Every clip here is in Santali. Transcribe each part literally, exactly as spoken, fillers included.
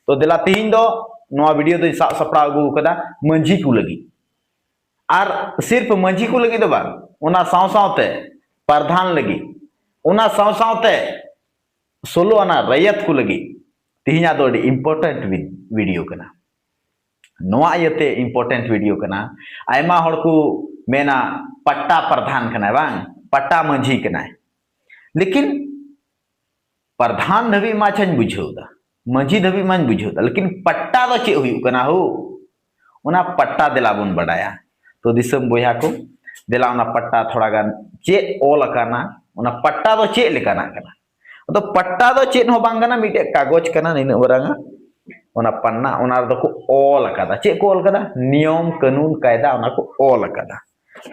ᱛᱚ ᱫᱮᱞᱟ, ᱛᱤᱦᱤᱧ ᱫᱚ ᱱᱚᱣᱟ ᱵᱷᱤᱰᱤᱭᱳ ᱫᱚᱧ ᱥᱟᱵ ᱥᱟᱯᱲᱟᱣ ᱟᱹᱜᱩ ᱟᱠᱟᱫᱟ ᱢᱟᱹᱡᱷᱤ ᱠᱚ ᱞᱟᱹᱜᱤᱫ᱾ ᱟᱨ ᱥᱤᱨᱯ ᱢᱟᱹᱡᱷᱤ ᱠᱚ ᱞᱟᱹᱜᱤᱫ ᱫᱚ ᱵᱟᱝ, ᱚᱱᱟ ᱥᱟᱶ ᱥᱟᱶᱛᱮ ᱯᱨᱟᱫᱷᱟᱱ ᱞᱟᱹᱜᱤᱫ, ᱚᱱᱟ ᱥᱟᱶ ᱥᱟᱶᱛᱮ ᱥᱳᱞᱳ ᱟᱱᱟ ᱨᱟᱭᱟᱛ ᱠᱚ ᱞᱟᱹᱜᱤᱫ ᱛᱤᱦᱤᱧᱟᱜ ᱫᱚ ᱟᱹᱰᱤ ᱤᱢᱯᱚᱨᱴᱮᱱᱴ ᱵᱷᱤᱰᱤᱭᱳ ᱠᱟᱱᱟ᱾ ᱱᱚᱣᱟ ᱤᱭᱟᱹᱛᱮ ᱤᱢᱯᱚᱨᱴᱮᱱᱴ ᱵᱷᱤᱰᱤᱭᱳ ᱠᱟᱱᱟ, ᱟᱭᱢᱟ ᱦᱚᱲ ᱠᱚ ᱢᱮᱱᱟ ᱯᱟᱴᱴᱟ ᱯᱨᱟᱫᱷᱟᱱ ᱠᱟᱱᱟᱭ, ᱵᱟᱝ, ᱯᱟᱴᱴᱟ ᱢᱟᱹᱡᱷᱤ ᱠᱟᱱᱟᱭ᱾ ᱞᱮᱠᱤᱱ ᱯᱨᱟᱫᱷᱟᱱ ᱫᱷᱟᱹᱵᱤᱡ ᱢᱟ ᱟᱪᱪᱷᱟᱧ ᱵᱩᱡᱷᱟᱹᱣ ᱫᱟ, ᱢᱟᱹᱡᱷᱤ ᱫᱷᱟᱹᱵᱤᱡ ᱢᱟᱧ ᱵᱩᱡᱷᱟᱹᱣ ᱫᱟ, ᱞᱮᱠᱤᱱ ᱯᱟᱴᱴᱟ ᱫᱚ ᱪᱮᱫ ᱦᱩᱭᱩᱜ ᱠᱟᱱᱟ ᱦᱳ? ᱚᱱᱟ ᱯᱟᱴᱴᱟ ᱫᱮᱞᱟ ᱵᱚᱱ ᱵᱟᱰᱟᱭᱟ᱾ ᱛᱚ ᱫᱤᱥᱚᱢ ᱵᱚᱭᱦᱟ ᱠᱚ, ᱫᱮᱞᱟ ᱚᱱᱟ ᱯᱟᱴᱴᱟ ᱛᱷᱚᱲᱟ ᱜᱟᱱ ᱪᱮᱫ ᱚᱞ ᱟᱠᱟᱱᱟ, ᱚᱱᱟ ᱯᱟᱴᱴᱟ ᱫᱚ ᱪᱮᱫ ᱞᱮᱠᱟᱱᱟᱜ ᱠᱟᱱᱟ? ᱟᱫᱚ ᱯᱟᱴᱴᱟ ᱫᱚ ᱪᱮᱫ ᱦᱚᱸ ᱵᱟᱝ ᱠᱟᱱᱟ, ᱢᱤᱫᱴᱮᱡ ᱠᱟᱜᱚᱡᱽ ᱠᱟᱱᱟ ᱱᱤᱱᱟᱹᱜ ᱢᱟᱨᱟᱝᱟ, ᱚᱱᱟ ᱯᱟᱱᱱᱟ, ᱚᱱᱟ ᱨᱮᱫᱚ ᱠᱚ ᱚᱞ ᱟᱠᱟᱫᱟ᱾ ᱪᱮᱫ ᱠᱚ ᱚᱞ ᱟᱠᱟᱫᱟ? ᱱᱤᱭᱚᱢ, ᱠᱟᱹᱱᱩᱱ, ᱠᱟᱭᱫᱟ, ᱚᱱᱟ ᱠᱚ ᱚᱞ ᱟᱠᱟᱫᱟ᱾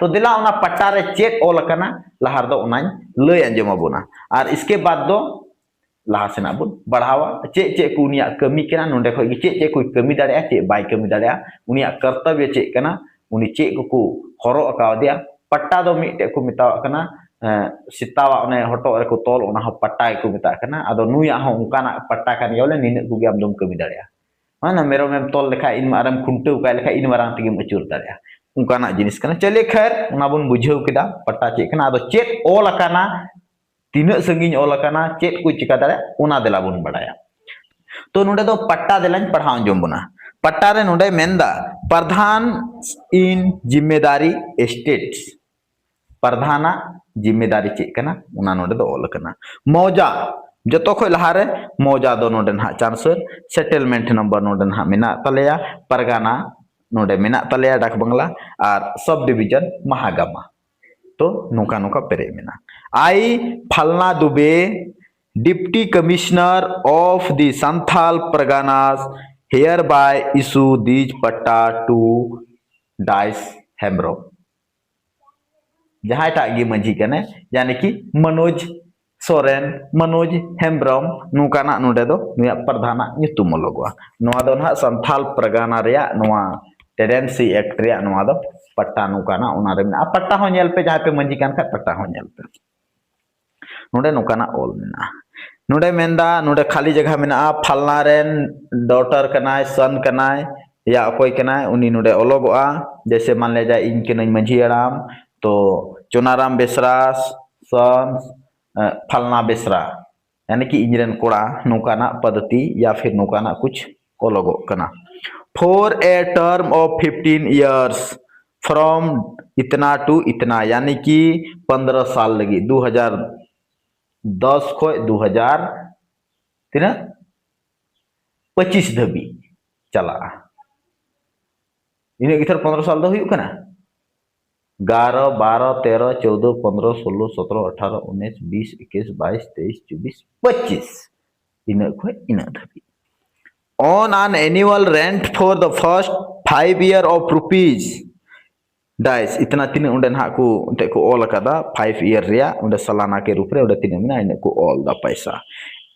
ᱛᱚ ᱫᱮᱞᱟ ᱚᱱᱟ ᱯᱟᱴᱴᱟ ᱨᱮ ᱪᱮᱫ ᱚᱞ ᱟᱠᱟᱱᱟ, ᱞᱟᱦᱟ ᱨᱮᱫᱚ ᱚᱱᱟᱧ ᱞᱟᱹᱭ ᱟᱸᱡᱚᱢ ᱟᱵᱚᱱᱟ, ᱟᱨ ᱤᱥᱠᱮ ᱵᱟᱫ ᱫᱚ ᱞᱟᱦᱟ ᱥᱮᱱᱟᱜ ᱵᱚᱱ ᱵᱟᱲᱦᱟᱣᱟ᱾ ᱪᱮᱫ ᱪᱮᱫ ᱠᱚ ᱩᱱᱤᱭᱟᱜ ᱠᱟᱹᱢᱤ ᱠᱟᱱᱟ, ᱱᱚᱰᱮ ᱠᱷᱚᱡ ᱜᱮ ᱪᱮᱫ ᱪᱮᱫ ᱠᱚᱭ ᱠᱟᱹᱢᱤ ᱫᱟᱲᱮᱭᱟᱜᱼᱟ, ᱪᱮᱫ ᱵᱟᱭ ᱠᱟᱹᱢᱤ ᱫᱟᱲᱮᱭᱟᱜᱼᱟ, ᱩᱱᱤᱭᱟᱜ ᱠᱚᱨᱛᱚᱵᱵᱚ ᱪᱮᱫ ᱠᱟᱱᱟ, ᱩᱱᱤ ᱪᱮᱫ ᱠᱚᱠᱚ ᱦᱚᱨᱚᱜ ᱟᱠᱟᱣᱫᱮᱭᱟ᱾ ᱯᱟᱴᱴᱟ ᱫᱚ ᱢᱤᱫᱴᱮᱡ ᱠᱚ ᱢᱮᱛᱟᱣᱟᱜ ᱠᱟᱱᱟ, ᱮᱸ, ᱥᱮᱛᱟᱣᱟᱜ ᱚᱱᱮ ᱦᱚᱴᱚᱜ ᱨᱮᱠᱚ ᱛᱚᱞ, ᱚᱱᱟ ᱦᱚᱸ ᱯᱟᱴᱴᱟ ᱜᱮᱠᱚ ᱢᱮᱛᱟᱜ ᱠᱟᱱᱟ᱾ ᱟᱫᱚ ᱱᱩᱭᱟᱜ ᱦᱚᱸ ᱚᱱᱠᱟᱱᱟᱜ ᱯᱟᱴᱴᱟ ᱠᱟᱱ ᱜᱮᱭᱟ, ᱵᱚᱞᱮ ᱱᱤᱱᱟᱹᱜ ᱠᱚᱜᱮ ᱟᱢ ᱫᱚᱢ ᱠᱟᱹᱢᱤ ᱫᱟᱲᱮᱭᱟᱜᱼᱟ᱾ ᱦᱮᱸ, ᱢᱮᱨᱚᱢᱮᱢ ᱛᱚᱞ ᱞᱮᱠᱷᱟᱡ, ᱤᱱ ᱟᱨᱮᱢ ᱠᱷᱩᱱᱴᱟᱹᱣ ᱠᱟᱭ ᱞᱮᱠᱷᱟᱡ, ᱤᱱ ᱢᱟᱨᱟᱝ ᱛᱮᱜᱮᱢ ᱟᱹᱪᱩᱨ ᱫᱟᱲᱮᱭᱟᱜᱼᱟ, ᱚᱱᱠᱟᱱᱟᱜ ᱡᱤᱱᱤᱥ ᱠᱟᱱᱟ᱾ ᱪᱚᱞᱮ ᱠᱷᱟᱭᱨ, ᱚᱱᱟ ᱵᱚᱱ ᱵᱩᱡᱷᱟᱹᱣ ᱠᱮᱫᱟ ᱯᱟᱴᱴᱟ ᱪᱮᱫ ᱠᱟᱱᱟ᱾ ᱟᱫᱚ ᱪᱮᱫ ᱚᱞ ᱟᱠᱟᱱᱟ, ᱛᱤᱱᱟᱹᱜ ᱥᱟᱺᱜᱤᱧ ᱚᱞ ᱟᱠᱟᱱᱟ, ᱪᱮᱫ ᱠᱚ ᱪᱤᱠᱟ ᱫᱟᱲᱮᱭᱟᱜᱼᱟ, ᱚᱱᱟ ᱫᱮᱞᱟ ᱵᱚᱱ ᱵᱟᱲᱟᱭᱟ᱾ ᱛᱚ ᱱᱚᱰᱮ ᱫᱚ ᱯᱟᱴᱴᱟ ᱫᱮᱞᱟᱧ ᱯᱟᱲᱦᱟᱣ ᱟᱸᱡᱚᱢ ᱵᱚᱱᱟ᱾ ᱯᱟᱴᱴᱟ ᱨᱮ ᱱᱚᱰᱮ ᱢᱮᱱᱫᱟ, ᱯᱨᱟᱫᱷᱟᱱ ᱤᱱ ᱡᱤᱢᱢᱮᱫᱟᱨᱤ ᱥᱴᱮᱴᱥ, ᱯᱨᱟᱫᱷᱟᱱᱟᱜ ᱡᱤᱢᱢᱮᱫᱟᱨᱤ ᱪᱮᱫ ᱠᱟᱱᱟ, ᱚᱱᱟ ᱱᱚᱰᱮ ᱫᱚ ᱚᱞ ᱟᱠᱟᱱᱟ᱾ ᱢᱚᱣᱡᱟ, ᱡᱚᱛᱚ ᱠᱷᱚᱡ ᱞᱟᱦᱟᱨᱮ ᱢᱚᱣᱡᱟ ᱫᱚ ᱱᱚᱰᱮ ᱱᱟᱦᱟᱜ ᱪᱟᱱᱥᱚᱨ, ᱥᱮᱴᱮᱞᱢᱮᱱᱴ ᱱᱟᱢᱵᱟᱨ ᱱᱚᱰᱮ ᱱᱟᱦᱟᱜ ᱢᱮᱱᱟᱜ ᱛᱟᱞᱮᱭᱟ, ᱯᱟᱨᱜᱟᱱᱟ ᱱᱚᱰᱮ ᱢᱮᱱᱟᱜ ᱛᱟᱞᱮᱭᱟ, ᱰᱟᱠ ᱵᱟᱝᱞᱟ, ᱟᱨ ᱥᱟᱵ ᱰᱤᱵᱤᱡᱚᱱ ᱢᱟᱦᱟᱜᱟᱢᱟ᱾ ᱛᱚ ᱱᱚᱝᱠᱟ ᱱᱚᱝᱠᱟ ᱯᱮᱨᱮᱡ ᱢᱮᱱᱟᱜᱼᱟ᱾ I, Phalna Dubey, Deputy Commissioner of the Santhal Parganas, hereby issue these patta to ᱰᱟᱭᱤᱥ Hembrom. ᱡᱟᱦᱟᱸᱭ ᱴᱟᱜ ᱜᱮ ᱢᱟᱹᱡᱷᱤ ᱠᱟᱱᱟᱭ, ᱭᱟᱱᱤ ᱠᱤ ᱢᱚᱱᱳᱡᱽ ᱥᱚᱨᱮᱱ, ᱢᱚᱱᱳᱡᱽ ᱦᱮᱢᱵᱨᱚᱢ, ᱱᱚᱝᱠᱟᱱᱟᱜ ᱱᱚᱰᱮ ᱫᱚ ᱱᱩᱭᱟᱜ ᱯᱨᱟᱫᱷᱟᱱᱟᱜ ᱧᱩᱛᱩᱢ ᱚᱞᱚᱜᱚᱜᱼᱟ᱾ ᱱᱚᱣᱟ ᱫᱚ ᱱᱟᱦᱟᱜ ᱥᱟᱱᱛᱷᱟᱞ ᱯᱨᱟᱜᱟᱱᱟ ᱨᱮᱭᱟᱜ ᱱᱚᱣᱟ ᱴᱮᱱᱰᱮᱱᱥᱤ ᱮᱠᱴ ᱨᱮᱭᱟᱜ ᱱᱚᱣᱟ ᱫᱚ ᱯᱟᱴᱴᱟ ᱱᱚᱝᱠᱟᱱᱟᱜ ᱚᱱᱟᱨᱮ ᱢᱮᱱᱟᱜᱼᱟ᱾ ᱯᱟᱴᱴᱟ ᱦᱚᱸ ᱧᱮᱞ ᱯᱮ, ᱡᱟᱦᱟᱸᱭ ᱯᱮ ᱢᱟᱹᱡᱷᱤ ᱠᱟᱱ ᱠᱷᱟᱡ ᱯᱟᱴᱴᱟ ᱦᱚᱸ ᱧᱮᱞ ᱯᱮ᱾ ᱱᱚᱰᱮ ᱱᱚᱝᱠᱟᱱᱟᱜ ᱚᱞ ᱢᱮᱱᱟᱜᱼᱟ, ᱱᱚᱰᱮ ᱢᱮᱱᱫᱟ, ᱱᱚᱰᱮ ᱠᱷᱟᱹᱞᱤ ᱡᱟᱭᱜᱟ ᱢᱮᱱᱟᱜᱼᱟ, ᱯᱷᱟᱞᱱᱟ ᱨᱮᱱ daughter ᱠᱟᱱᱟᱭ, son ᱠᱟᱱᱟᱭ, ᱭᱟ ᱚᱠᱚᱭ ᱠᱟᱱᱟᱭ, ᱩᱱᱤ ᱱᱚᱰᱮ ᱚᱞᱚᱜᱚᱜᱼᱟ᱾ ᱡᱮᱭᱥᱮ ᱢᱟᱱ ᱞᱮ ᱡᱟᱭ ᱤᱧ ᱠᱟᱹᱱᱟᱹᱧ ᱢᱟᱹᱡᱷᱤ ᱦᱟᱲᱟᱢ, ᱛᱚ ᱪᱚᱱᱟᱨᱟᱢ ᱵᱮᱥᱨᱟ, son, ᱮ, ᱯᱷᱟᱞᱱᱟ ᱵᱮᱥᱨᱟ, ᱭᱟᱱᱤ ᱠᱤ ᱤᱧ ᱨᱮᱱ ᱠᱚᱲᱟ, ᱱᱚᱝᱠᱟᱱᱟᱜ ᱯᱚᱫᱷᱚᱛᱤ ᱭᱟ ᱯᱷᱤᱨ ᱱᱚᱝᱠᱟᱱᱟᱜ ᱠᱩᱪ ᱚᱞᱚᱜᱚᱜ ᱠᱟᱱᱟ᱾ For a term of fifteen years from इतना to इतना, ᱭᱟᱱᱤ ᱠᱤ ᱯᱚᱱᱫᱽᱨᱚ ᱥᱟᱞ ᱞᱟᱹᱜᱤᱫ, ᱫᱩ ᱦᱟᱡᱟᱨ ᱫᱚᱥ ᱠᱷᱚᱡ ᱫᱩ ᱦᱟᱡᱟᱨ ᱛᱤᱱᱟᱹᱜ? ᱯᱚᱸᱪᱤᱥ ᱫᱷᱟᱹᱵᱤᱡ ᱪᱟᱞᱟᱜᱼᱟ᱾ ᱤᱱᱟᱹᱜ ᱜᱮ ᱛᱷᱚᱨ ᱯᱚᱱᱫᱽᱨᱚ ᱥᱟᱞ ᱫᱚ ᱦᱩᱭᱩᱜ ᱠᱟᱱᱟ᱾ ᱮᱜᱟᱨᱚ, ᱵᱟᱨᱚ, ᱛᱮᱨᱚ, ᱪᱳᱫᱚ, ᱯᱚᱱᱫᱽᱨᱚ, ᱥᱳᱞᱳ, ᱥᱚᱛᱨᱚ, ᱟᱴᱷᱟᱨᱚ, ᱩᱱᱤᱥ, ᱵᱤᱥ, ᱮᱠᱩᱥ, ᱵᱟᱭᱤᱥ, ᱛᱮᱭᱤᱥ, ᱪᱚᱵᱵᱤᱥ, ᱯᱚᱸᱪᱤᱥ᱾ ᱤᱱᱟᱹᱜ ᱠᱷᱚᱡ ᱤᱱᱟᱹᱜ ᱫᱷᱟᱹᱵᱤᱡ᱾ On an annual rent for the first five year of rupees dice, ᱤᱛᱱᱟ ᱛᱤᱱᱟᱹᱜ ᱚᱸᱰᱮ ᱱᱟᱦᱟᱜ ᱠᱚ ᱮᱱᱛᱮᱫ ᱠᱚ ᱚᱞ ᱟᱠᱟᱫᱟ five year ᱨᱮᱭᱟᱜ, ᱚᱸᱰᱮ ᱥᱟᱞᱟᱱᱟ ᱠᱮ ᱨᱩᱯ ᱨᱮ ᱚᱸᱰᱮ ᱛᱤᱱᱟᱹᱜ ᱢᱮᱱᱟᱜᱼᱟ, ᱤᱱᱟᱹᱜ ᱠᱚ ᱚᱞ ᱫᱟ ᱯᱟᱭᱥᱟ᱾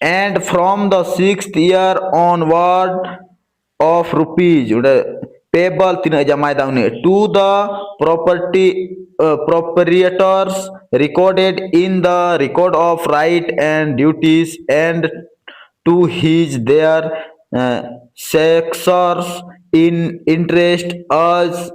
And from the sixth year onward of rupees, ᱚᱸᱰᱮ payable ᱛᱤᱱᱟᱹᱜ ᱡᱟᱢᱟᱭ ᱫᱟ ᱩᱱᱤ, to the property, uh, proprietors recorded in the record of right and duties and to his their uh, successors in interest as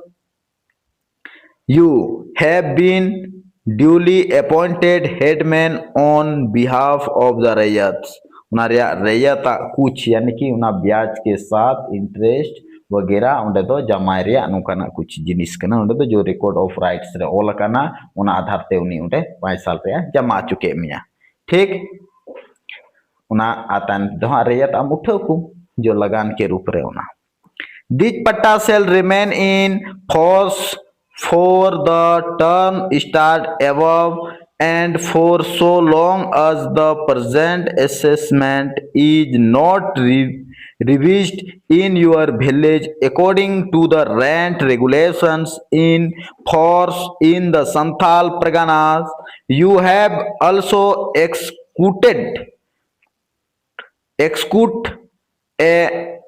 you have been duly appointed headman on behalf of the raiyats. ᱚᱱᱟ ᱨᱮᱭᱟᱜ ᱨᱮᱭᱟᱛᱟᱜ ᱠᱩᱪ, ᱭᱟᱱᱤ ᱠᱤ ᱚᱱᱟ ᱵᱭᱟᱡᱽ ᱠᱮ ᱥᱟᱛᱷ interest ᱣᱟᱜᱮᱨᱟ, ᱚᱸᱰᱮ ᱫᱚ ᱡᱟᱢᱟᱭ ᱨᱮᱭᱟᱜ ᱱᱚᱝᱠᱟᱱᱟᱜ ᱠᱩᱪ ᱡᱤᱱᱤᱥ ᱠᱟᱱᱟ᱾ ᱚᱸᱰᱮ ᱫᱚ ᱡᱳ record of rights ᱨᱮ ᱚᱞ ᱟᱠᱟᱱᱟ, ᱚᱱᱟ ᱟᱫᱷᱟᱨ ᱛᱮ ᱩᱱᱤ ᱚᱸᱰᱮ ᱯᱟᱸᱪ ᱥᱟᱞ ᱨᱮᱭᱟᱜ ᱡᱟᱢᱟ ᱦᱚᱪᱚ ᱠᱮᱫ ᱢᱮᱭᱟ᱾ ᱴᱷᱤᱠ? ᱚᱱᱟ ᱟᱛᱟᱱ ᱫᱚ ᱦᱟᱸᱜ ᱨᱮᱭᱟᱛ ᱟᱢ ᱩᱴᱷᱟᱹᱣ ᱠᱚ, ᱡᱳ ᱞᱟᱜᱟᱱ ᱠᱮ ᱨᱩᱯ ᱨᱮ ᱚᱱᱟ᱾ This patta shall remain in force for the term start above and for so long as the present assessment is not re- revised in your village according to the rent regulations in force in the Santhal Parganas. You have also executed execute a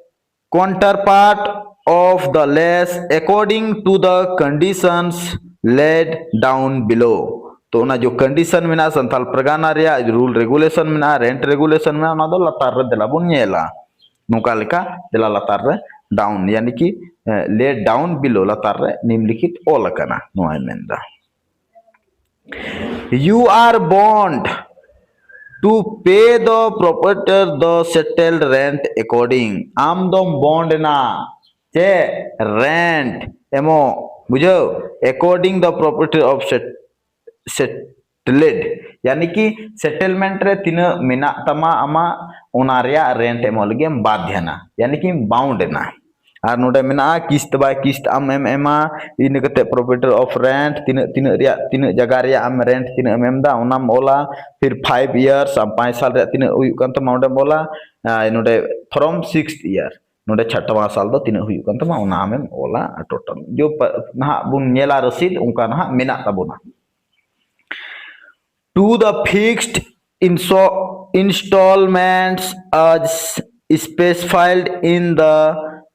counterpart of the lease according to the conditions laid down below. ᱛᱚ ᱚᱱᱟ ᱡᱚ ᱠᱚᱱᱰᱤᱥᱚᱱ ᱢᱮᱱᱟᱜᱼᱟ, ᱥᱟᱱᱛᱟᱞ ᱯᱟᱨᱜᱟᱱᱟ ᱨᱮᱭᱟᱜ ᱨᱩᱞ ᱨᱮᱜᱩᱞᱮᱥᱚᱱ ᱢᱮᱱᱟᱜᱼᱟ, ᱨᱮᱱᱴ ᱨᱮᱜᱩᱞᱮᱥᱚᱱ ᱢᱮᱱᱟᱜᱼᱟ, ᱚᱱᱟ ᱫᱚ ᱞᱟᱛᱟᱨ ᱨᱮ ᱫᱮᱞᱟ ᱵᱚᱱ ᱧᱮᱞᱟ᱾ ᱱᱚᱝᱠᱟ ᱞᱮᱠᱟ ᱫᱮᱞᱟ ᱞᱟᱛᱟᱨ ᱨᱮ ᱰᱟᱣᱩᱱ, ᱭᱟᱱᱤ ᱠᱤ ᱞᱮ ᱰᱟᱣᱩᱱ ᱵᱤᱞᱳ, ᱞᱟᱛᱟᱨ ᱨᱮ ᱱᱤᱢᱱᱚᱞᱤᱠᱷᱤᱛ ᱚᱞ ᱟᱠᱟᱱᱟ, ᱱᱚᱣᱟᱭ ᱢᱮᱱᱫᱟ, "You are bound to pay the proprietor the settled rent according." ᱟᱢ ᱫᱚᱢ ᱵᱚᱱᱰ ᱮᱱᱟ ᱪᱮ ᱨᱮᱱᱴ ᱮᱢᱚᱜ, ᱵᱩᱡᱷᱟᱹᱣ, according the proprietor of set settled, ᱭᱟᱱᱤ ᱠᱤ ᱥᱮᱴᱮᱞᱢᱮᱱᱴ ᱨᱮ ᱛᱤᱱᱟᱹᱜ ᱢᱮᱱᱟᱜ ᱛᱟᱢᱟ ᱟᱢᱟᱜ, ᱚᱱᱟ ᱨᱮᱭᱟᱜ ᱨᱮᱱᱴ ᱮᱢᱚᱜ ᱞᱟᱹᱜᱤᱫ ᱮᱢ ᱵᱟᱫᱷᱭᱟᱱᱟ, ᱭᱟᱱᱤ ᱠᱤ ᱵᱟᱣᱩᱱᱰ ᱮᱱᱟ᱾ ᱟᱨ ᱱᱚᱰᱮ ᱢᱮᱱᱟᱜᱼᱟ ᱠᱤᱥᱛ ᱵᱟᱭ ᱠᱤᱥᱛ ᱟᱢ ᱮᱢ ᱮᱢᱟ, ᱤᱱᱟᱹ ᱠᱟᱛᱮ ᱯᱨᱚᱯᱨᱤᱭᱮᱴᱟᱨ ᱚᱯᱷ ᱨᱮᱱᱴ ᱛᱤᱱᱟᱹᱜ, ᱛᱤᱱᱟᱹᱜ ᱨᱮᱭᱟᱜ, ᱛᱤᱱᱟᱹᱜ ᱡᱟᱭᱜᱟ ᱨᱮᱭᱟᱜ ᱟᱢ ᱨᱮᱱᱴ ᱛᱤᱱᱟᱹᱜ ᱮᱢ ᱮᱢ ᱮᱫᱟ ᱚᱱᱟᱢ ᱚᱞᱟ, ᱯᱷᱤᱨ ᱯᱷᱟᱭᱤᱵ ᱤᱭᱟᱨᱥ ᱟᱢ ᱯᱟᱸᱪ ᱥᱟᱞ ᱨᱮᱭᱟᱜ ᱛᱤᱱᱟᱹᱜ ᱦᱩᱭᱩᱜ ᱠᱟᱱ ᱛᱟᱢᱟ ᱚᱸᱰᱮᱢ ᱚᱞᱟ, ᱟᱨ ᱱᱚᱰᱮ ᱯᱷᱨᱚᱢ ᱥᱤᱠᱥ ᱤᱭᱟᱨ ᱱᱚᱰᱮ ᱪᱷᱟᱴᱣᱟ ᱥᱟᱞ ᱫᱚ ᱛᱤᱱᱟᱹᱜ ᱦᱩᱭᱩᱜ ᱠᱟᱱ ᱛᱟᱢᱟ ᱚᱱᱟ ᱟᱢᱮᱢ ᱚᱞᱟ ᱴᱳᱴᱟᱞ᱾ ᱡᱚ ᱯᱟ- ᱱᱟᱦᱟᱜ ᱵᱚᱱ ᱧᱮᱞᱟ ᱨᱚᱥᱤᱫ ᱚᱱᱠᱟ ᱱᱟᱦᱟᱜ ᱢᱮᱱᱟᱜ ᱛᱟᱵᱚᱱᱟ᱾ To the fixed inso- installments as specified in the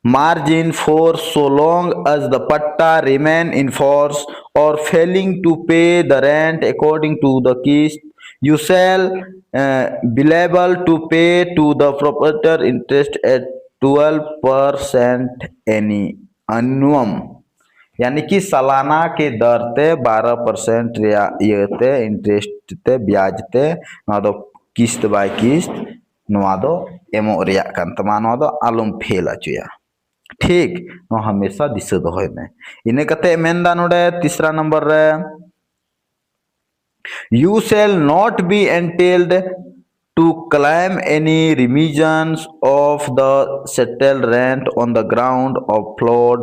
margin for so long as the patta remain in force or failing to pay the rent according to the kist, you shall uh, be liable to pay to the proprietor interest at twelve percent annuum, यानी कि सालाना के दर ते बारह परसेंट ᱨᱮᱭᱟᱜ ᱤᱭᱟᱹ ᱛᱮ, ᱤᱱᱴᱨᱮᱥᱴ ᱛᱮ, ᱵᱭᱟᱡᱽ ᱛᱮ, ᱱᱚᱣᱟ ᱫᱚ ᱠᱤᱥᱛ ᱵᱟᱭ ᱠᱤᱥᱛ ᱱᱚᱣᱟ ᱫᱚ ᱮᱢᱚᱜ ᱨᱮᱭᱟᱜ ᱠᱟᱱ ᱛᱟᱢᱟ᱾ ᱱᱚᱣᱟ ᱫᱚ ᱟᱞᱚᱢ ᱯᱷᱮᱞ ᱦᱚᱪᱚᱭᱟ, ᱴᱷᱤᱠ? ᱱᱚᱣᱟ ᱦᱟᱢᱮᱥᱟ ᱫᱤᱥᱟᱹ ᱫᱚᱦᱚᱭ ᱢᱮ᱾ ᱤᱱᱟᱹ ᱠᱟᱛᱮ ᱢᱮᱱᱫᱟ ᱱᱚᱰᱮ ᱛᱤᱥᱨᱟ ᱱᱚᱢᱵᱚᱨ ᱨᱮ, "You shall not be entitled to claim any remissions of the settled rent on the ground of flood,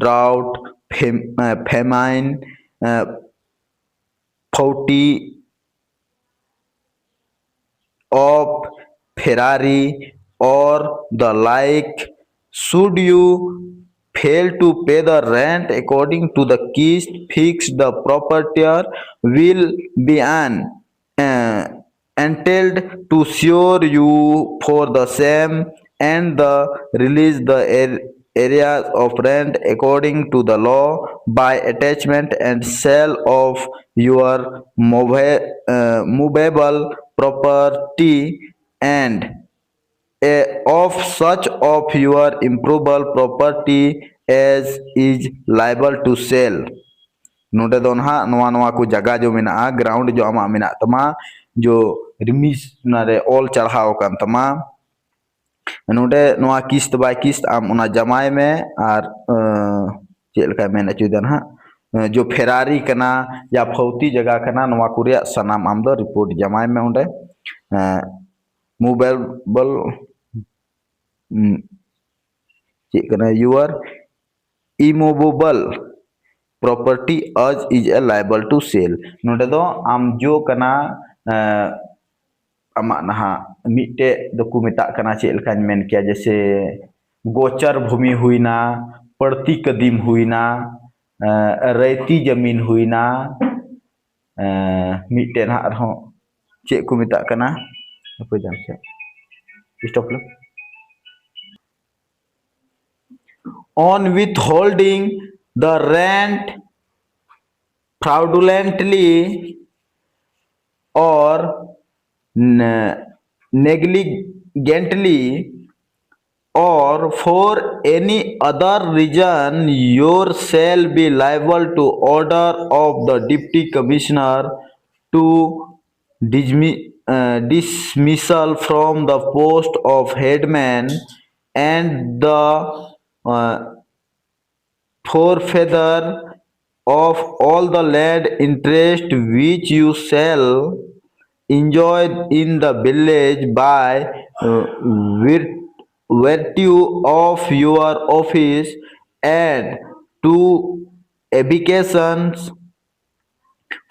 drought, fam- uh, famine, uh, poverty of Ferrari or the like. Should you fail to pay the rent according to the kist fixed, the proprietor will be an uh, entitled to sue you for the same and the release the er- areas of rent according to the law by attachment and sale of your move- uh, movable property and a, of such of your immovable property as is liable to sale. ᱱᱚᱰᱮ ᱫᱚ ᱱᱟᱦᱟᱜ ᱱᱚᱣᱟ ᱱᱚᱣᱟ ᱠᱚ ᱡᱟᱭᱜᱟ ᱡᱚ ᱢᱮᱱᱟᱜᱼᱟ, ᱜᱨᱟᱣᱩᱱᱰ ᱡᱚ ᱟᱢᱟᱜ ᱢᱮᱱᱟᱜ ᱛᱟᱢᱟ, ᱡᱚ ᱨᱤᱢᱤᱥ ᱚᱱᱟᱨᱮ ᱚᱞ ᱪᱟᱲᱦᱟᱣ ᱟᱠᱟᱱ ᱛᱟᱢᱟ, ᱱᱚᱰᱮ ᱱᱚᱣᱟ ᱠᱤᱥᱛ ᱵᱟᱭ ᱠᱤᱥᱛ ᱟᱢ ᱚᱱᱟ ᱡᱟᱢᱟᱭ ᱢᱮ᱾ ᱟᱨ ᱟᱸ, ᱪᱮᱫ ᱞᱮᱠᱟᱭ ᱢᱮᱱ ᱦᱚᱪᱚᱭᱮᱫᱟ ᱱᱟᱦᱟᱜ, ᱟᱸ, ᱡᱚ ᱯᱷᱮᱨᱟᱨᱤ ᱠᱟᱱᱟ ᱭᱟ ᱯᱷᱟᱹᱣᱛᱤ ᱡᱟᱭᱜᱟ ᱠᱟᱱᱟ, ᱱᱚᱣᱟ ᱠᱚ ᱨᱮᱭᱟᱜ ᱥᱟᱱᱟᱢ ᱟᱢ ᱫᱚ ᱨᱤᱯᱳᱨᱴ ᱡᱟᱢᱟᱭ ᱢᱮ ᱚᱸᱰᱮ᱾ ᱢᱩᱵᱷᱮᱵᱚᱞ ᱪᱮᱫ ᱠᱟᱱᱟ? Your immovable property as is a liable to sale. ᱱᱚᱰᱮ ᱫᱚ ᱟᱢ ᱡᱚ ᱠᱟᱱᱟ, ᱟᱸ, ᱟᱢᱟᱜ ᱱᱟᱦᱟᱜ ᱢᱤᱫᱴᱮᱡ ᱫᱚᱠᱚ ᱢᱮᱛᱟᱜ ᱠᱟᱱᱟ, ᱪᱮᱫ ᱞᱮᱠᱟᱧ ᱢᱮᱱ ᱠᱮᱭᱟ, ᱡᱮᱥᱮ ᱜᱳᱪᱚᱨ ᱵᱷᱩᱢᱤ ᱦᱩᱭᱱᱟ, ᱯᱟᱹᱲᱛᱤ ᱠᱟᱹᱫᱤᱢ ᱦᱩᱭᱱᱟ, ᱟᱸ, ᱨᱟᱹᱭᱛᱤ ᱡᱟᱹᱢᱤᱱ ᱦᱩᱭᱱᱟ, ᱟᱸ, ᱢᱤᱫᱴᱮᱡ ᱱᱟᱦᱟᱜ ᱟᱨᱦᱚᱸ ᱪᱮᱫ ᱠᱚ ᱢᱮᱛᱟᱜ ᱠᱟᱱᱟ, ᱦᱟᱯᱳᱭ ᱫᱟᱢ ᱥᱮ, stop ᱞᱮ᱾ On withholding the rent fraudulently or ne- negligently or for any other reason, you shall be liable to order of the deputy commissioner to dismi- uh, dismissal from the post of headman and the uh, forfeiture of all the land interest which you shall enjoy in the village by uh, vir- virtue of your office and to eviction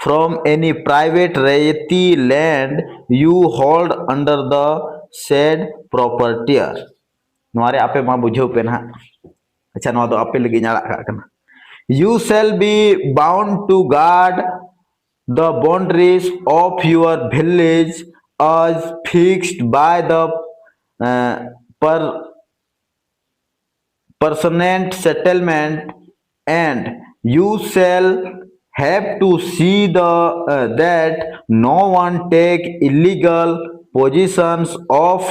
from any private raiyati land you hold under the said property. ᱱᱚᱣᱟ ᱨᱮ ᱟᱯᱮ ᱢᱟ ᱵᱩᱡᱷᱟᱹᱣ ᱯᱮ ᱱᱟᱦᱟᱜ᱾ ᱟᱪᱪᱷᱟ, ᱱᱚᱣᱟ ᱫᱚ ᱟᱯᱮ ᱞᱟᱹᱜᱤᱫ ᱤᱧ ᱟᱲᱟᱜ ᱠᱟᱜ ᱠᱟᱱᱟ᱾ You shall be bound to guard the boundaries of your village as fixed by the uh, per- permanent settlement, and you shall have to see the uh, that no one take illegal possessions of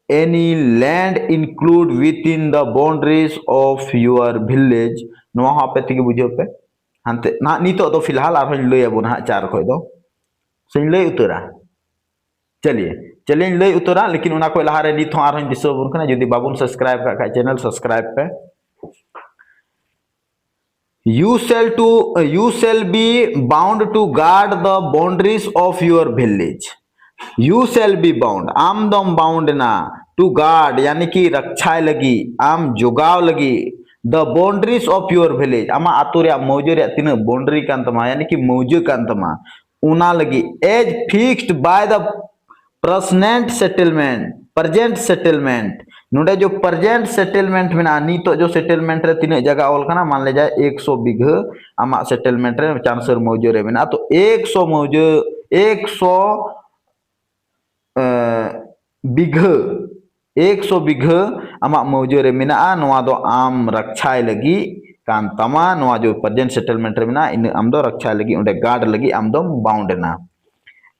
any land include within the boundaries of your village. ᱱᱚᱣᱟ ᱦᱚᱸ ᱟᱯᱮ ᱛᱮᱜᱮ ᱵᱩᱡᱷᱟᱹᱣ ᱯᱮ᱾ ᱦᱟᱱᱛᱮ ᱱᱟᱦᱟᱜ ᱱᱤᱛᱚᱜ ᱫᱚ ᱯᱷᱤᱞᱦᱟᱞ ᱟᱨᱦᱚᱸᱧ ᱞᱟᱹᱭ ᱟᱵᱚᱱᱟ ᱦᱟᱸᱜ ᱪᱟᱨ ᱠᱷᱚᱡ ᱫᱚ᱾ ᱥᱮᱧ ᱞᱟᱹᱭ ᱩᱛᱟᱹᱨᱟ? ᱪᱟᱞᱤᱭᱮ, ᱪᱟᱞᱤᱭᱮᱧ ᱞᱟᱹᱭ ᱩᱛᱟᱹᱨᱟ, ᱞᱮᱠᱤᱱ ᱚᱱᱟ ᱠᱷᱚᱡ ᱞᱟᱦᱟᱨᱮ ᱱᱤᱛ ᱦᱚᱸ ᱟᱨᱦᱚᱸᱧ ᱫᱤᱥᱟᱹ ᱟᱵᱚᱱ ᱠᱟᱱᱟ, ᱡᱩᱫᱤ ᱵᱟᱵᱚᱱ subscribe ᱠᱟᱜ ᱠᱷᱟᱡ channel subscribe ᱯᱮ᱾ You shall to you shall be bound to guard the boundaries of your village. You shall be bound, ᱟᱢ ᱫᱚᱢ bound ᱮᱱᱟ, to guard, ᱭᱟᱱᱤ ᱠᱤ ᱨᱟᱠᱪᱷᱟᱭ ᱞᱟᱹᱜᱤᱫ, ᱟᱢ ᱡᱚᱜᱟᱣ ᱞᱟᱹᱜᱤᱫ, the boundaries of your village, ᱟᱢᱟᱜ ᱟᱛᱳ ᱨᱮᱭᱟᱜ ᱢᱟᱹᱣᱡᱟᱹ ᱨᱮᱭᱟᱜ ᱛᱤᱱᱟᱹᱜ boundary ᱠᱟᱱ ᱛᱟᱢᱟ, ᱭᱟᱱᱤ ᱠᱤ ᱢᱟᱹᱣᱡᱟᱹ ᱠᱟᱱ ᱛᱟᱢᱟ, ᱚᱱᱟ ᱞᱟᱹᱜᱤᱫ, as fixed by the present settlement, present settlement, ᱱᱚᱰᱮ ᱡᱚ present settlement ᱢᱮᱱᱟᱜᱼᱟ, ᱱᱤᱛᱚᱜ ᱡᱚ settlement ᱨᱮ ᱛᱤᱱᱟᱹᱜ ᱡᱟᱭᱜᱟ ᱚᱞ ᱠᱟᱱᱟ, ᱢᱟᱱ ᱞᱮ ᱡᱟᱭ ᱮᱠᱥᱚ ᱵᱤᱜᱷᱟᱹ ᱟᱢᱟᱜ settlement ᱨᱮ ᱪᱟᱱᱥᱟᱹᱨ ᱢᱟᱹᱣᱡᱟᱹ ᱨᱮ ᱢᱮᱱᱟᱜᱼᱟ, ᱛᱚ ᱮᱠᱥᱚ ᱢᱟᱹᱣᱡᱟᱹ, ᱮᱠᱥᱚ ᱮ, ᱵᱤᱜᱷᱟᱹ, ᱮᱠᱥᱚ ᱵᱤᱜᱷᱟᱹ ᱟᱢᱟᱜ ᱢᱟᱹᱣᱡᱟᱹ ᱨᱮ ᱢᱮᱱᱟᱜᱼᱟ, ᱱᱚᱣᱟ ᱫᱚ ᱟᱢ ᱨᱟᱠᱪᱷᱟᱭ ᱞᱟᱹᱜᱤᱫ ᱠᱟᱱ ᱛᱟᱢᱟ, ᱱᱚᱣᱟ ᱡᱚ present settlement ᱨᱮ ᱢᱮᱱᱟᱜᱼᱟ, ᱤᱱᱟᱹᱜ ᱟᱢ ᱫᱚ ᱨᱟᱠᱪᱷᱟᱭ ᱞᱟᱹᱜᱤᱫ, ᱚᱸᱰᱮ guard ᱞᱟᱹᱜᱤᱫ ᱟᱢ ᱫᱚᱢ bound ᱮᱱᱟ᱾